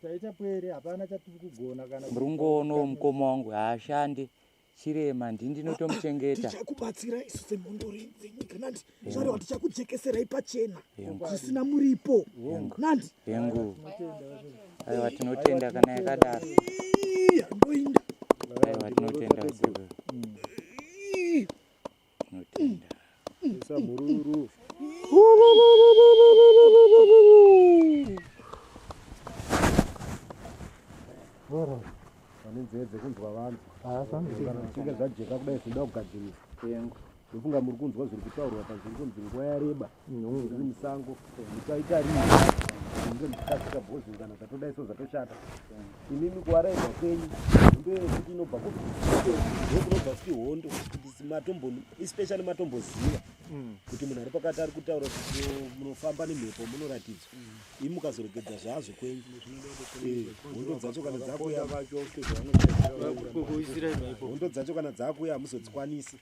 Taita pwere hapana chatiri kugona kana. Muri kungoonawo mukoma wangu haashande chirema ndini ndinotomuchengeta. Tichakubatsira isu semhondoro dzenyika nandi zvarehwa tichakujekeserai pachena zvisina muripo nandi. Hengu. Aiwa tinotenda kana yakadaro. Ndoinda. Aiwa tinotenda sekuru. Tinotenda. Isa mhururu. Vane nzeve dzekunzwa vanzwa. Kana zvichinge zvajeka kudai zvinoda kugadzirisa. Ndofunga muri kunzwa zviri kutaurwa pazviri kunzi nguva yareba zviri musango muchaita rii munge muchikasika bhozi kana zvatodai so zvatoshata. Imimi kuwarairwa kwenyu hondo yekuti inobva kupi ndokunobva futi hondo kuti matombo especially matomboziva kuti munhu ari pakati ari kutaura kuti munofamba nemhepo munoratidzwa imi mukazoregedza zvazvo kwenyu hondo dzacho kana dzakuya hondo dzacho kana dzakuya hamuzodzikwanisi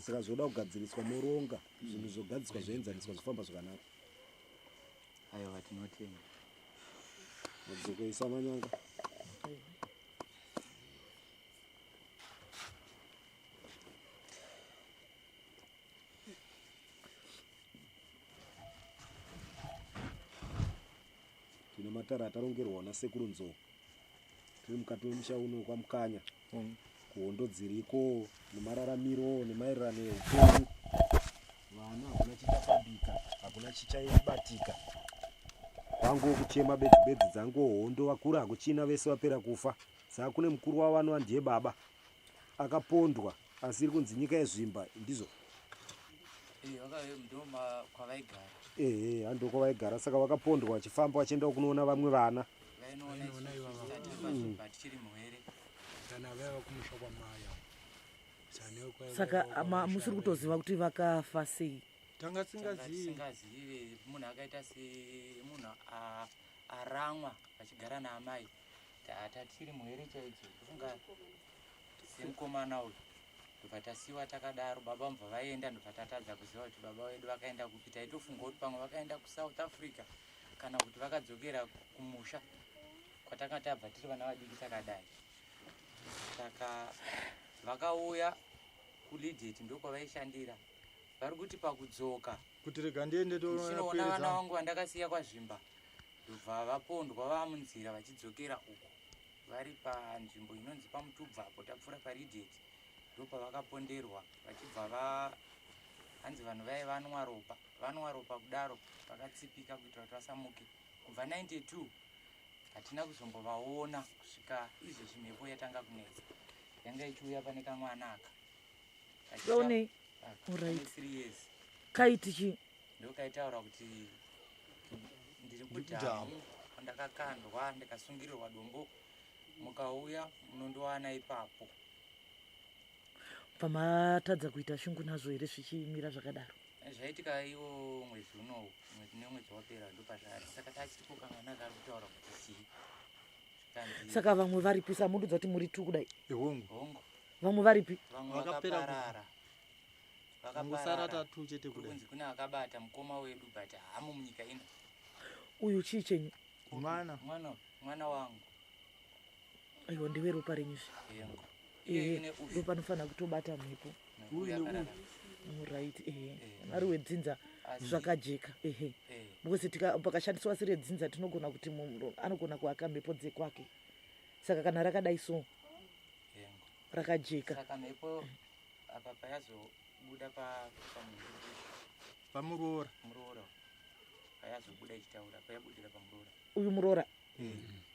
saka zvoda kugadziriswa moronga zvinhu zvogadziriswa zvoenzaniswa zvofamba zvakanaka. Aiwa tinotenda. Madzoko isa manyanga. Nematare atarongerwa nasekuru Nzou. Tiri mukati memusha uno kwaMukanya. Kuhondo dziriko nemararamiro nemaererano eupenyu. Vana hakuna chichafambika, hakuna chichaibatika. Kwangu kuchema bedzi bedzi dzangu hondo vakura hakuchina vese vapera kufa. Saka kune mukuru wavo anova ndiye baba akapondwa asi iri kunzi nyika yezvimba ndizvo ehe hando kwavaigara saka vakapondwa vachifamba vachienda kunoona vamwe vana Saka musiri kutoziva kuti vakafa sei? Tanga tisingazive. Munhu akaita semunhu aramwa vachigara naamai tatiri muhere chaidzo kufunga semukomana uyu ndobva tasiwa takadaro baba mubva vaenda ndobva tatadza kuziva kuti baba vedu vakaenda kupi taitofunga kuti pamwe vakaenda kusouth africa kana kuti vakadzokera kumusha kwatanga tabva tiri vana vadiki takadai saka vakauya kulidet ndokwavaishandira vari kuti pakudzoka kuti rega ndiende toona vana vangu vandakasiya kwazvimba Ndobva vapondwa vamunzira vachidzokera uko vari panzvimbo inonzi pamutubva apo tapfuura paRidet ndopavakaponderwa vachibva va hanzi vanhu vaye vanwa ropa vanwa ropa kudaro vakatsipika kuitira kuti vasamuke kubva 92 hatina kuzombovaona kusvika izvezvi mhepo yatanga kunetsa yanga ichiuya pane kamwana aka Vaonei? Alright. Kaiti chii? Ndokaitaura kuti ndiri kudhamu ndakakandwa ndikasungirirwa dombo mukauya munondiwana ipapo. Pamatadza kuita shungu nazvo here zvichimira zvakadaro? Zvaitika iwo mwedzi unowu mwedzi nemwedzi wapera ndopazvari saka tachiri kukanganwa kari kutaura kuti chii. Saka vamwe varipi samundudza kuti muri tu kudai? Hongu. Hongu. Vamwe varipi? Vamwe vakaparara. Vakaparara tatu chete kudai. Kunzi kune akabata mukoma wedu but hamo munyika ino. Uyu chii chenyu? Mwana. Mwana, mwana wangu. Aiwa ndiwe ropa renyu zve. Ehe, ndopanofanira kutobata mhepo. Right, ehe. Ari wedzinza zvakajeka, ehe. Because pakashandiswa siri redzinza tinogona kuti munhu anogona kuaka mhepo dzekwake. Saka kana rakadai so rakajeka. Saka mhepo apa payazobuda pa pamuroora muroora payazobuda ichitaura payabudira pamuroora uyu muroora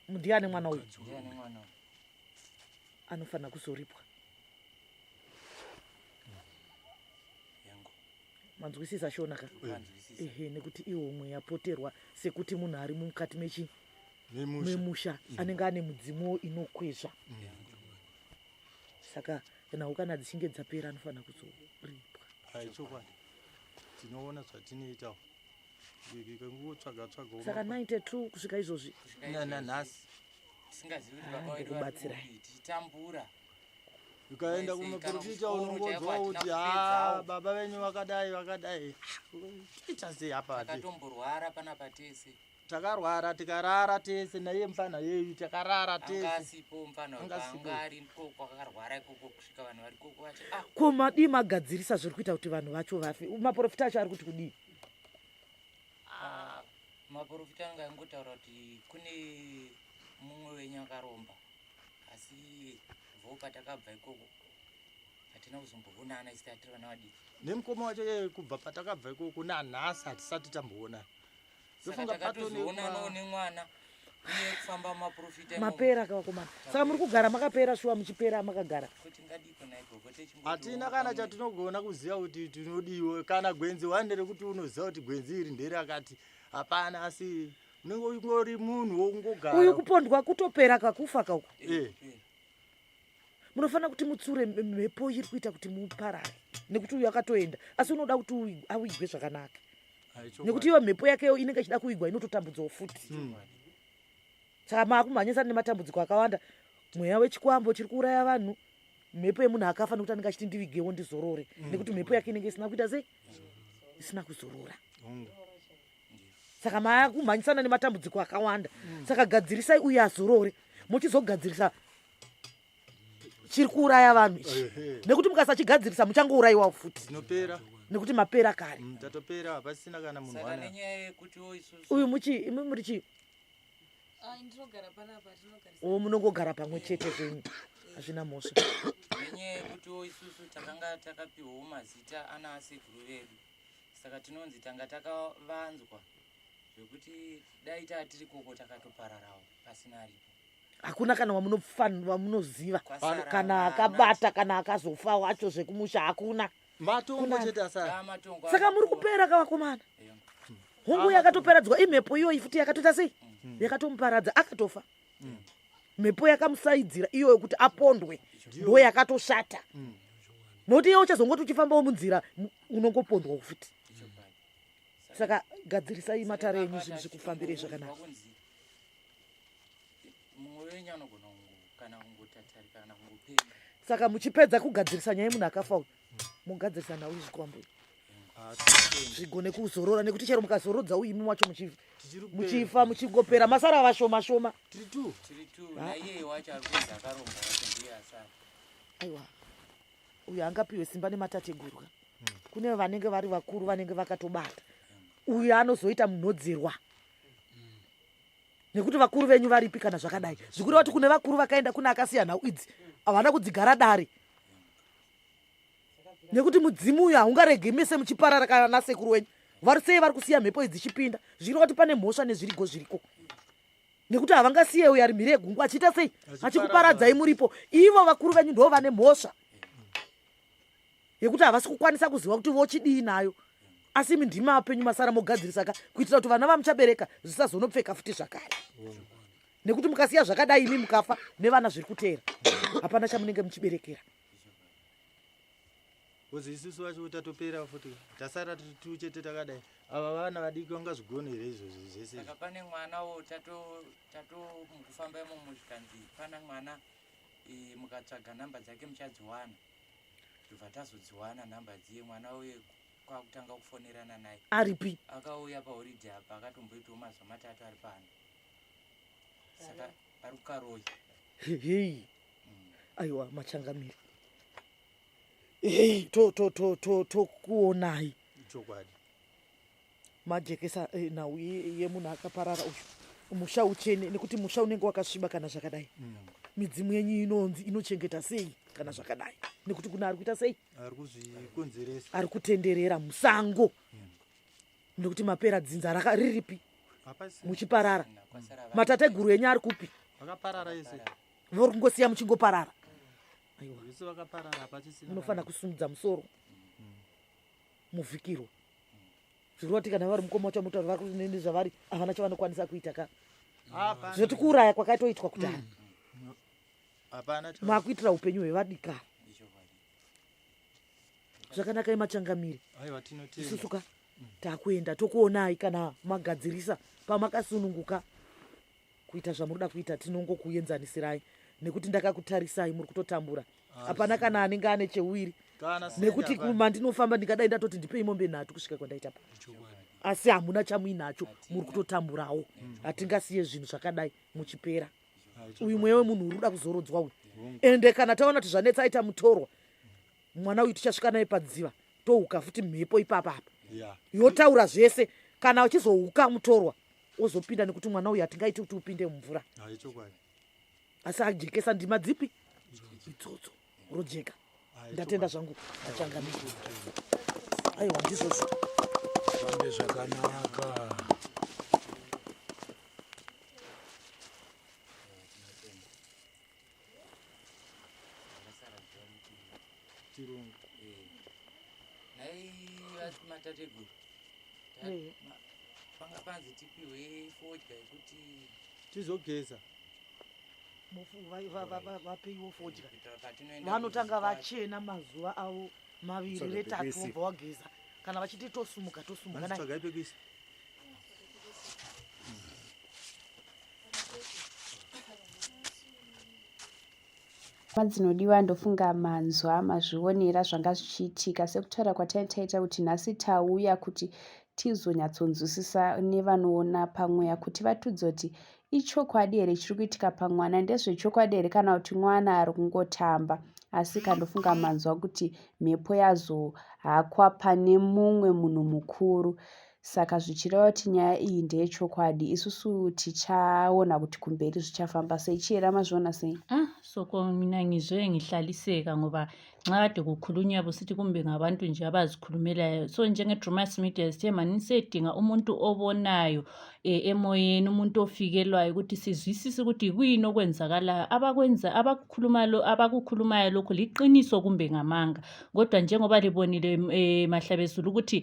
ndiani mwana uyu ndiani mwana uyu anofanira kuzoripwa manzwisisa shona ka ehe nekuti ihomwe yapoterwa sekuti munhu ari mukati mechi memusha mm. anenge ane mudzimu inokwezva mm. saka nhau kana dzichinge dzapera anofanira kuzoripwa chokwadi tinoona zvatinoitawo saka 92 kusvika izvozvi nanhasi tisingazivi kuti baba wedu vari tichitambura ukaenda kumaprofita unongonzwa kuti ha baba venyu vakadai vakadai toita sei apa takatomborwara panapa tese takarwara tikarara tese naiye mfana yeyu takarara teseangasipo mfana anga ari kwakarwara ikoko kusvika vanhu vari koko vachi ah. Ko madii magadzirisa zviri kuita kuti vanhu vacho vafe maprofita acho ari kuti kudii ah, maprofita anga aingotaura kuti kune mumwe wenyu akaromba asi vo patakabva ikoko hatina kuzomboonana isi tatiri vana vadiki nemukoma wacho yeye kubva patakabva ikoko nanhasi hatisati tamboonana saka takatozoonanawo nemwana uye kufamba maprofita mapera kavakomana saka muri kugara makapera shuwa muchipera makagara hatina kana chatinogona kuziva kuti tinodiwa kana gwenzi one rekuti unoziva kuti gwenzi iri nderakati hapana asi unenge ungori munhu wokungogara uyu kupondwa kutopera kakufa kauku eh. munofanira kuti mutsure mhepo iri kuita kuti muparare nekuti uyu akatoenda asi unoda kuti awigwe zvakanaka nekuti iyo mhepo yakeyo inenge ichida kuwigwa inototambudzawo futi hmm. saka maakumhanyisa nematambudziko akawanda mweya wechikwambo chiri kuuraya vanhu mhepo yemunhu akafa nekuti anenge achiti ndivigewo ndizorore hmm. nekuti mhepo yake inenge isina kuita sei isina kuzorora saka maakumhanyisana nematambudziko akawanda mm. saka gadzirisai uye azorore muchizogadzirisa chiri kuuraya vanhu ichi nekuti mukasachigadzirisa muchangourayiwa futi tinopera nekuti mapera kare mm, tatopera hapasina kana munhu uyu muchi imi muri chii O munongogara pamwe chete zvenyu, hazvina mhosva. Nenyaya yekutiwo isusu takanga takapiwawo mazita ana asekuru vedu, saka tinonzi tanga takavanzwa zvekuti dai taa tiri koko takatopararawo pasina aripo. Hakuna kana wamunoziva kana akabata kana akazofa wacho zvekumusha hakuna. Matongo chete asara. Saka muri kupera kavakomana. Hongu yakatoperadzwa imhepo iyoyi futi yakatoita sei? Yakatomuparadza akatofa. Mhepo yakamusaidzira iyoyo kuti apondwe ndo yakatoshata. Nokuti iye uchazongoti uchifambawo munzira unongopondwawo futi. Saka gadzirisai matare enyu zvinhu zvikufambirei zvakanaka. Mumwe wenyu anogona kana kungotatarika kana kungopenga. Saka muchipedza kugadzirisa nyaya yemunhu akafa uyu, mogadzirisa nhau yezvikwambo zvigone kuzorora, nekuti chero mukazorodza uyu imi wacho muchifa muchingopera masara vashoma shoma. Tiri two. Tiri two. Naiye wacho ari kunzi akaromba wacho ndiye asara. Aiwa, uyu angapiwe simba nematateguru ka. Kune vanenge vari vakuru vanenge vakatobata. Uyu anozoita munhodzerwa. Nekuti vakuru venyu varipi kana zvakadai? Zvikureva kuti kune vakuru vakaenda kune akasiya nhau idzi havana kudzigara dare, nekuti mudzimu uyu haungaregi mese muchiparara kana nasekuru wenyu vari sei vari kusiya mhepo idzi dzichipinda. Zvikureva kuti pane mhosva nezvirigo zviriko, nekuti havangasiye uyu ari mhiri yegungwa achiita sei achikuparadzai muripo. Ivo vakuru venyu ndo vane mhosva yekuti havasi kukwanisa kuziva kuti vochidii nayo, asi imi ndimi apenyu masara mogadzirisa ka kuitira kuti vana vamuchabereka zvisazonopfeka futi zvakare, nekuti mukasiya zvakadai imi mukafa nevana zviri kuteera hapana chamunenge muchiberekera. Kozi isusu vacho tatopera futi, tasara tiri two chete takadai. Ava vana vadiki vangazvigone here izvozvi zvese? Saka pane mwana wo tato tato mukufamba imomo zvikanzi pana mwana mukatsvaga nhamba dzake muchadziwana. Ndobva tazodziwana nhamba dziye, mwana uye kwakutanga kufonerana naye. Aripi? Akauya paholiday apa akatomboitawo mazuva matatu ari pano. Saka ari kuKaroi. Hei. Aiwa machangamire. Hei to to to to tokuonai. Chokwadi. Majekesa nhau yemunhu akaparara uyu. Musha uchene, nekuti musha unenge wakasviba kana zvakadai. Midzimu yenyu inonzi inochengeta sei kana zvakadai, nekuti kuna ari kuita sei? Ari kuzvikonzeresa. Ari kutenderera musango. Nekuti mapera dzinza raka riripi? Hapasi. Muchiparara. Matateguru enyu ari kupi? Vakaparara ese. Vari kungosiya muchingoparara. Aiwa. Vese vakaparara hapachisina. Munofanira kusumudza musoro. Muvhikirwa. Zvirova kuti kana vari mukoma wacho mutaura vari kuti nezvavari havana chavanokwanisa kuita ka. Hapana. Zvinoti kuuraya kwakatoitwa kudhara. Hapana cha- Makuitira upenyu hwevadikara. Zvakanaka imachangamire. Aiwa tinotenda. Isusu ka takuenda tokuonai kana magadzirisa pamakasununguka kuita zvamunoda kuita, tinongokuenzanisirai nekuti ndakakutarisai muri kutotambura. Hapana kana anenge ane cheuwiri. Kana sendi Nekuti hapana. mandinofamba ndingadai ndatoti ndipei mombe nhatu kusvika kwandaita pa. Asi hamuna chamuinacho, muri kutotamburawo. Hatingasiye zvinhu zvakadai muchipera. Uyu mweya wemunhu uri kuda kuzorodzwa uyu. Ende kana taona kuti zvanetsa aita mutorwa, mwana uyu tichasvika naye padziva tohuka futi mhepo ipapa apa. Yotaura zvese. Kana uchizohuka mutorwa ozopinda, nekuti mwana uyu hatingaiti kuti upinde mumvura. Asi ajekesa ndima dzipi idzodzo rojeka. Ndatenda zvangu achangamire. Aiwa ndizvozvo. Fambe zvakanaka. Chirungu. Nhai matateguru. Panga panzi tipiwe fodya yekuti tizogeza. Vapeiwo fodya. Vanotanga vachena mazuva avo maviri Tsvaga retatu pekuisa. vobva wageza. Kana vachiti tosumuka tosumuka Hanzi nai. tsvagai pekuisa. Hama dzinodiwa ndofunga manzwa mazvionera zvanga zvichiitika sekutaura kwataitaita kuti nhasi tauya kuti tizonyatsonzwisisa nevanoona pamweya kuti vatiudze kuti ichokwadi here chiri kuitika pamwana, ndezvechokwadi here kana kuti mwana ari kungotamba. Asi kandofunga manzwa kuti mhepo yazohakwa pane mumwe munhu mukuru. Saka zvichireva kuti nyaya iyi ndeyechokwadi isusu tichaona kuti kumberi zvichafamba sei. Chihera mazviona sei? Ah, soko mina ngizwe ngihlaliseka ngoba nxa kade kukhulunywa busithi kumbe ngabantu nje abazikhulumelayo so njenge-drumas media sithe manisedinga umuntu obonayo e, emoyeni umuntu ofikelwayo ukuthi sizwisise ukuthi kuyini okwenzakalayo abakwenza abakukhuluma lo abakukhulumayo lokhu liqiniso kumbe ngamanga kodwa njengoba libonile e, mahlabezulu ukuthi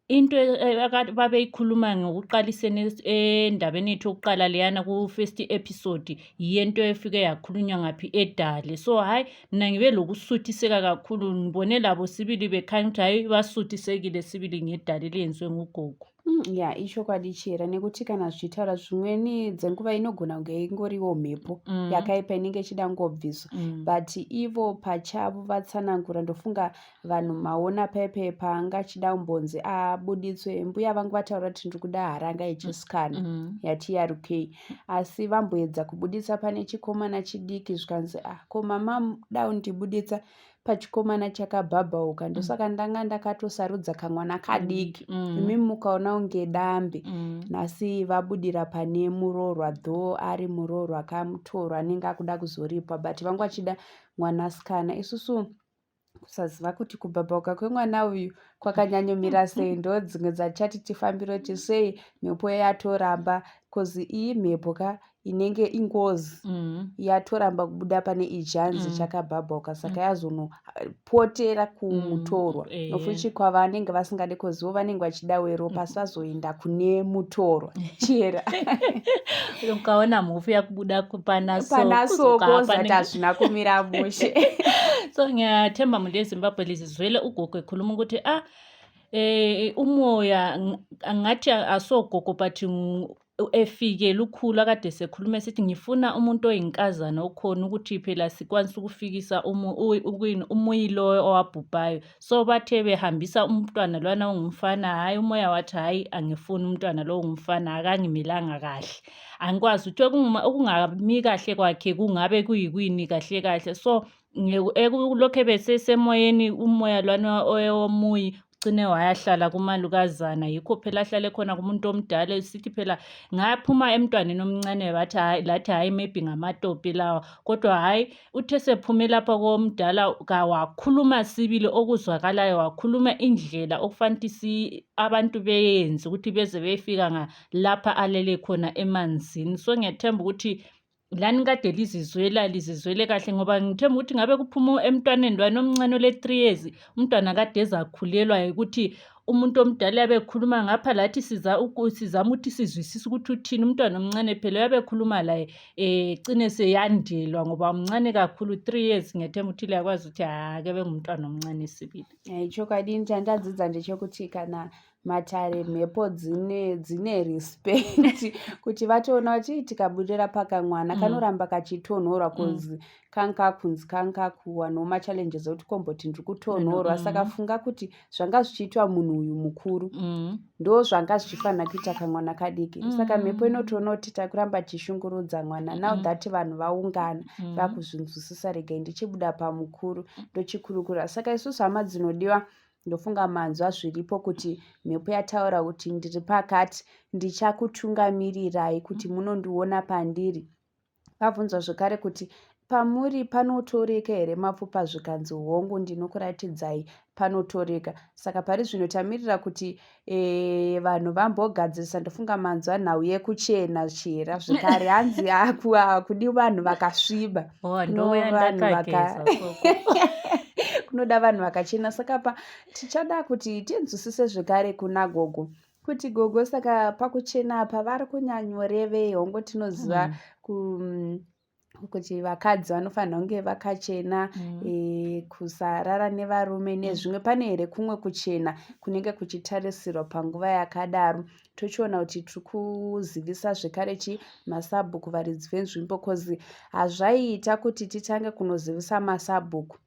into e, babeyikhuluma ngokuqaliseni endabeni yethu yokuqala leyana ku-first episode yiyento efike yakhulunywa ngaphi edale so hhayi mina ngibe lokusuthiseka kakhulu ngibone labo sibili bekhanya ukuthi hhayi basuthisekile sibili ngedale eliyenziwe ngugogo mm, ya ichokwadi chera nekuti kana zvichitaura zvimweni dzenguva inogona kunge ingoriwo mhepo mm. yakaipa inenge ichida kungobviswa mm. but ivo pachavo vatsanangura ndofunga Vanhu maona paipe paanga achida kumbonzi abuditswe mbuya vangu vataura kuti ndiri kuda haranga yechisikana mm. yati yarukei asi vamboedza kubuditsa pane chikomana chidiki zvikanzi ah ko mama da undibuditsa pachikomana chakabhabhauka mm. ndosaka ndanga ndakatosarudza kamwana kadiki mm. imi mukaona kunge dambe mm. nhasi vabudira pane muroorwa though ari muroorwa kamutorwa anenge akuda kuzoripwa but vangu vachida mwanasikana isusu kusaziva kuti kubhabhauka kwemwana uyu kwakanyanyomira sei ndo dzimwe dzatichati tifambire kuti sei mhepo yatoramba bcause iyi mhepo ka inenge ingozi mm. yatoramba kubuda pane ijanzi mm. chakabhabhauka saka mm. yazonopotera kumutorwa mm. eh. nofuchi kwavanenge vasingade kozivo vanenge vachida weropa asi vazoenda kune mutorwa chera ukaona mhofu yakubuda pana soko zati hazvina kumira mushe so ngiyathemba muntu ezimbabwe lizizwele ugogo ekhuluma ukuthi ah eh umoya ngathi asogogo but efike lukhulu akade sekhuluma esithi ngifuna umuntu oyinkazana okhona ukuthi phela sikwanise ukufikisa umuyi loyo owabhubhayo so bathe behambisa umntwana lwana ongumfana hhayi umoya wathi hhayi angifuni umntwana lo ongumfana akangimelanga kahle angikwazi ukuthi okungami kahle kwakhe kungabe kuyikwini kahle kahle so lokhe besesemoyeni umoya lwana owomuyi ucine wayahlala kumalukazana yikho phela ahlale khona kumuntu omdala sithi phela ngaphuma emntwaneni omncane bathi hayi lathi hayi maybe ngamatopi lawa kodwa hayi uthe sephume lapha komdala kawakhuluma sibili okuzwakalayo wakhuluma indlela okufanele si abantu beyenze ukuthi beze befika ngalapha alele khona emanzini so ngiyathemba ukuthi lani kade lizizwela lizizwele kahle ngoba ngithemba ukuthi ngabe kuphuma emntwaneni lwana omncane ole-three years umntwana kade ezakhulelwa ukuthi umuntu omdala uyabe ekhuluma ngapha lathi sizama ukuthi sizwisise ukuthi uthini umntwana omncane phela uyabe ekhuluma laye um cine seyandelwa ngoba mncane kakhulu three years ngiyathemba ukuthi liyakwazi ukuthi hha ke bengumntwana omncane sibili chokwadi chandadzidza ndechekuti kana matare mhepo dzine dzine respect kuti vatoona kuti tikabudira pakamwana mm. kanoramba kachitonhorwa cause mm. kanga kakunzi kanga kakuwanawo machallenges ekuti komboti ndiri kutonhorwa mm. saka funga kuti zvanga zvichiitwa munhu uyu mukuru mm. ndo zvanga zvichifanira kuita kamwana kadiki mm. saka mhepo inotoona kuti takuramba tichishungurudza mwana now mm. that vanhu vaungana mm. vakuzvinzwisisa regai ndichibuda pamukuru ndochikurukura saka isusu hama dzinodiwa Ndofunga manzwa zviripo kuti mhepo yataura kuti ndiri pakati ndichakutungamirirai kuti munondiona pandiri. Vabvunzwa zvekare kuti pamuri panotoreka here mapfupa zvikanzi hongu ndinokuratidzai panotoreka. Saka pari zvino tamirira kuti e, vanhu vambogadzirisa ndofunga manzwa nhau yekuchena chera zvekare hanzi hakudi vanhu vakasviba oh, vanhu vaka kunoda vanhu vakachena saka pa tichada kuti tinzwisise zvekare kuna gogo kuti gogo saka pakuchena apa vari kunyanyorevei hongo tinoziva mm. ku kuti vakadzi vanofanira kunge vakachena mm. e, kusarara nevarume mm. nezvimwe mm. pane here kumwe kuchena kunenge kuchitarisirwa panguva yakadaro tochiona kuti tiri kuzivisa zvekare chi masabhuku varidzi venzvimbo bcause hazvaiita kuti titange kunozivisa masabhuku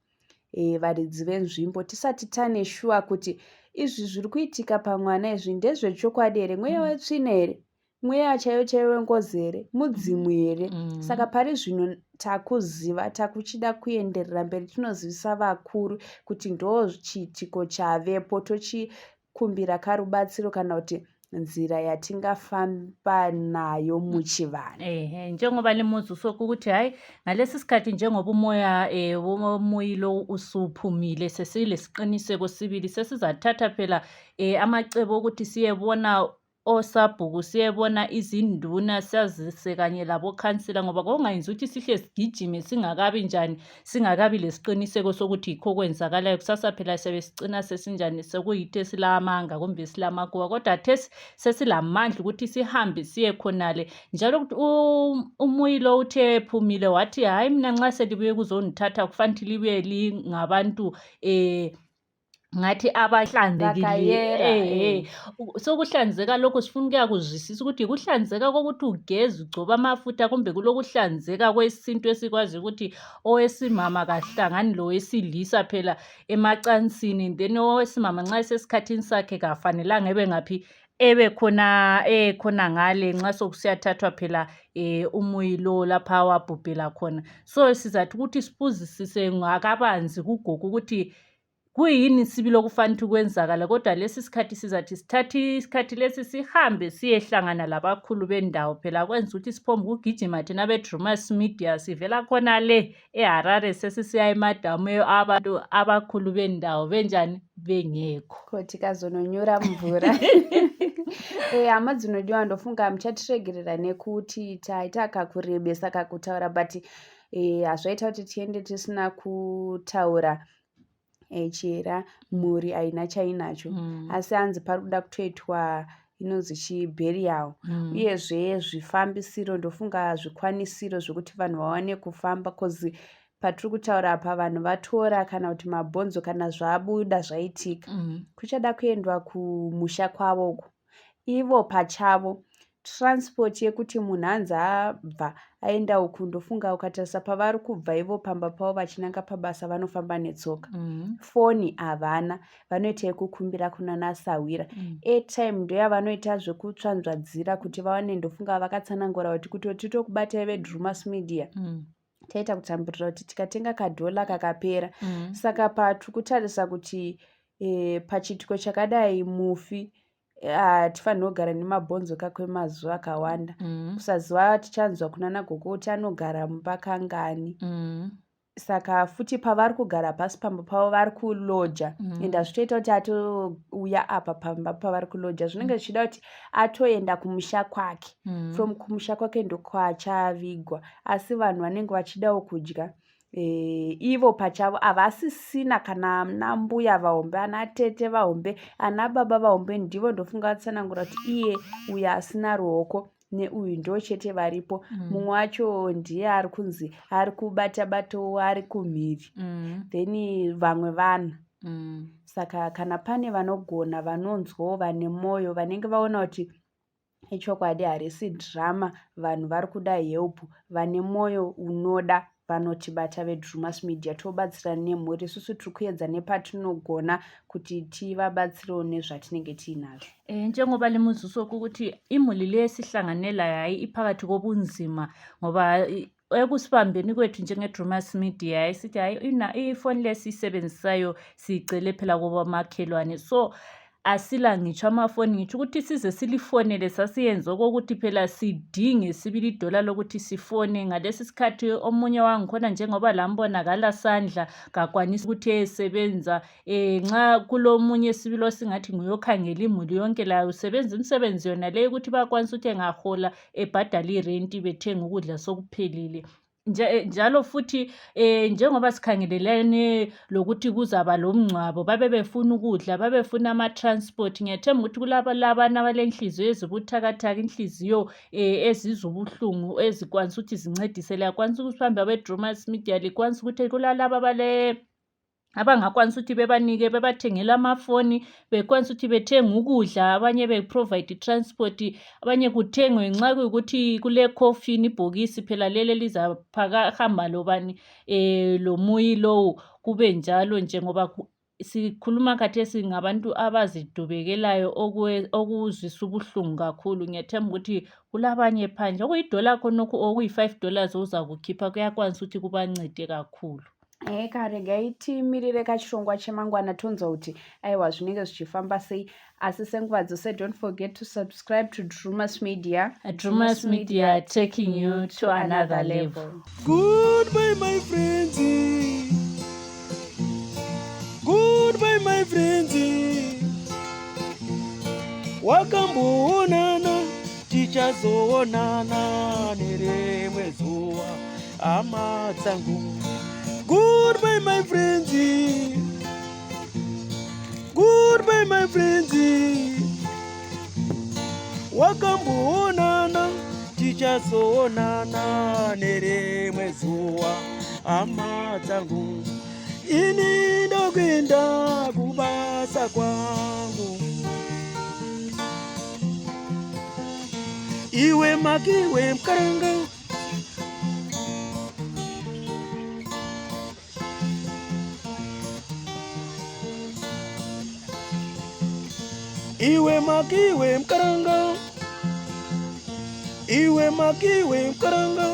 e, varidzi venzvimbo tisati tane shuwa kuti izvi zviri kuitika pamwana izvi ndezvechokwadi here mweya mm. wetsvina here mweya chaiyo chaiyo wengozi here mudzimu here mm. saka pari zvino takuziva takuchida kuenderera mberi tinozivisa vakuru kuti ndo chiitiko chavepo tochi kumbira karubatsiro kana kuti nzira yatingafamba nayo muchivanhu. Ehe, njengoba limuzi usokho ukuthi hhayi ngalesi sikhathi njengoba umoya um womuyi lo usuphumile sesilesiqiniseko sibili sesizathatha phela um amacebo okuthi siyebona osabhuku siyebona izinduna sazise kanye labokhansila ngoba kwakungayenzi ukuthi sihle sigijime singakabi njani singakabi lesiqiniseko sokuthi yikho okwenzakalayo kusasa phela siyabe sicina sesinjani sekuyithi esilamanga kumbe silamakuwa kodwa thesi sesilamandla ukuthi sihambe siye khonale njalo ukuthi umuyi lo uthe ephumile wathi hhayi mina nxa selibuye kuzongithatha kufanele ukuthi libuye lingabantu um ngathi abahlanzekile eh, eh. Sokuhlanzeka lokho sifuna ukuyakuzwisisa ukuthi yikuhlanzeka kokuthi ugeze ugcobe amafutha kumbe kulokuhlanzeka kwesintu esikwazi ukuthi owesimama kahlangani lowesilisa phela emacansini then owesimama nxa esesikhathini sakhe kafanelanga ebe ngaphi ebe khona ekhona ngale nxa sokusiyathathwa phela um umuyi lo lapha wabhubhela khona. So sizathi ukuthi sibuzisise ngakabanzi kugogo ukuthi kuyini sibili okufanele ukuthi kwenzakala kodwa lesi sikhathi sizathi sithathe isikhathi lesi sihambe siyehlangana labakhulu bendawo phela kwenza ukuthi siphombe ukugijima thina bedrumas media sivela khona le eharare sesisiya emadamu abantu abakhulu bendawo benjani bengekho ko tikazononyura mvura eh, hama dzinodiwa ndofunga muchatiregerera nekuti taita kakurebesa kakutaura but eh, hazvaita kuti tiende tisina kutaura eh, chera mhuri haina chainacho asi hanzi pari kuda kutoitwa inonzi chiburial uyezve zvifambisiro ndofunga zvikwanisiro zvekuti vanhu vawane kufamba cause patiri kutaura apa vanhu vatora kana kuti mabhonzo kana zvabuda zvaitika kuchada kuendwa kumusha kwavo uko ivo pachavo transport yekuti munhu anzi abva aenda uku ndofunga ukatarisa pavari kubva ivo pamba pavo vachinanga pabasa vanofamba netsoka foni havana vanoita yekukumbira kunana sahwira airtime ndoyavanoita zvekutsvanzvadzira kuti vawane ndofunga vakatsanangura kuti kutoti titokubatai vedrumas media taita kutamburira kuti tikatenga kadhola kakapera saka patiri kutarisa kuti e, pachiitiko chakadai mufi hatifaniri kugara nemabhonzo ka kwemazuva akawanda kusaziva tichanzwa kunana gogo kuti anogara mumba kangani saka futi pavari kugara pasi pamba pavo vari kuloja and hazvitoita kuti atouya apa pamba pavari kuloja zvinenge zvichida kuti atoenda kumusha kwake from kumusha kwake ndokwachavigwa asi vanhu vanenge vachidawo kudya e, ivo pachavo havasisina kana ana mbuya vahombe ana tete vahombe ana baba vahombe ndivo ndofunga vatsanangura kuti iye uyo asina ruoko neuyu ndo chete varipo mumwe wacho ndiye ari kunzi ari kubata batowo ari kumhiri then vamwe vana saka kana pane vanogona vanonzwawo vane mwoyo vanenge vaona kuti ichokwadi harisi drama vanhu vari kuda help vane mwoyo unoda vanotibata vedrumas media tobatsirana nemhuri isusu tiri kuedza nepatinogona kuti tivabatsirewo nezvatinenge tiinazvo. Njengoba limuzuso ukuthi imuli le esihlangane layo hayi iphakathi kobunzima ngoba ekusibambeni kwethu njenge-Drumas Media yayisithi hayi ifoni le esiyisebenzisayo siyicele phela kobomakhelwane so asila ngitsho amafoni ngitsho ukuthi size silifonele sasiyenze okokuthi phela sidinge sibili idola lokuthi sifone ngalesi sikhathi omunye wangikhona njengoba lambona kalasandla kakwanisi ukuthi eyesebenza um nxa kulomunye sibili osingathi nguyokhangela imuli yonke layo usebenza imisebenzi yona leyo ukuthi bayakwanisa ukuthi engahola ebhadala irenti bethenga ukudla sokuphelile njalo futhi eh njengoba sikhangelelene lokuthi kuzaba lomngcwabo babe befuna ukudla babefuna ama-transport ngiyathemba ukuthi kulaba labana abalenhliziyo ezibuthakathaka inhliziyo eh ezizwa ubuhlungu ezikwanisa ukuthi zincedise liyakwanisa ukuthi hambe abe-Drumas Media likwanisa ukuthi kulalaba abale abangakwanisa ukuthi bebanike bebathengele amafoni bekwanisa ukuthi bethenge ukudla abanye beprovide i-transport abanye kuthengwe nxa kuyikuthi kule coffin ibhokisi phela leli elizaphakahamba lobani um lomuyi lowu kube njalo nje ngoba sikhuluma khathesi ngabantu abazidubekelayo okuzwisa ubuhlungu kakhulu. Ngiyathemba ukuthi kulabanye phandle okuyidola khonokhu okuyi-$5 ozakukhipha kuyakwanisa ukuthi kubancede kakhulu. Eka regai timirire kachirongwa chemangwana tonzwa kuti aiwa zvinenge zvichifamba sei asi senguva dzose don't forget to subscribe to Drumas Media. Drumas Media taking you to another level. Goodbye my friends. Goodbye my friends. Wakamboonana tichazoonana nerimwe zuva hama dzangu. Goodbye my friends. Goodbye my friends. Wakamboonana tichazoonana nerimwe zuva hama dzangu. Ini ndokuenda kubasa kwangu. Iwe makiwe mkaranga Iwe makiwe mkaranga Iwe makiwe mkaranga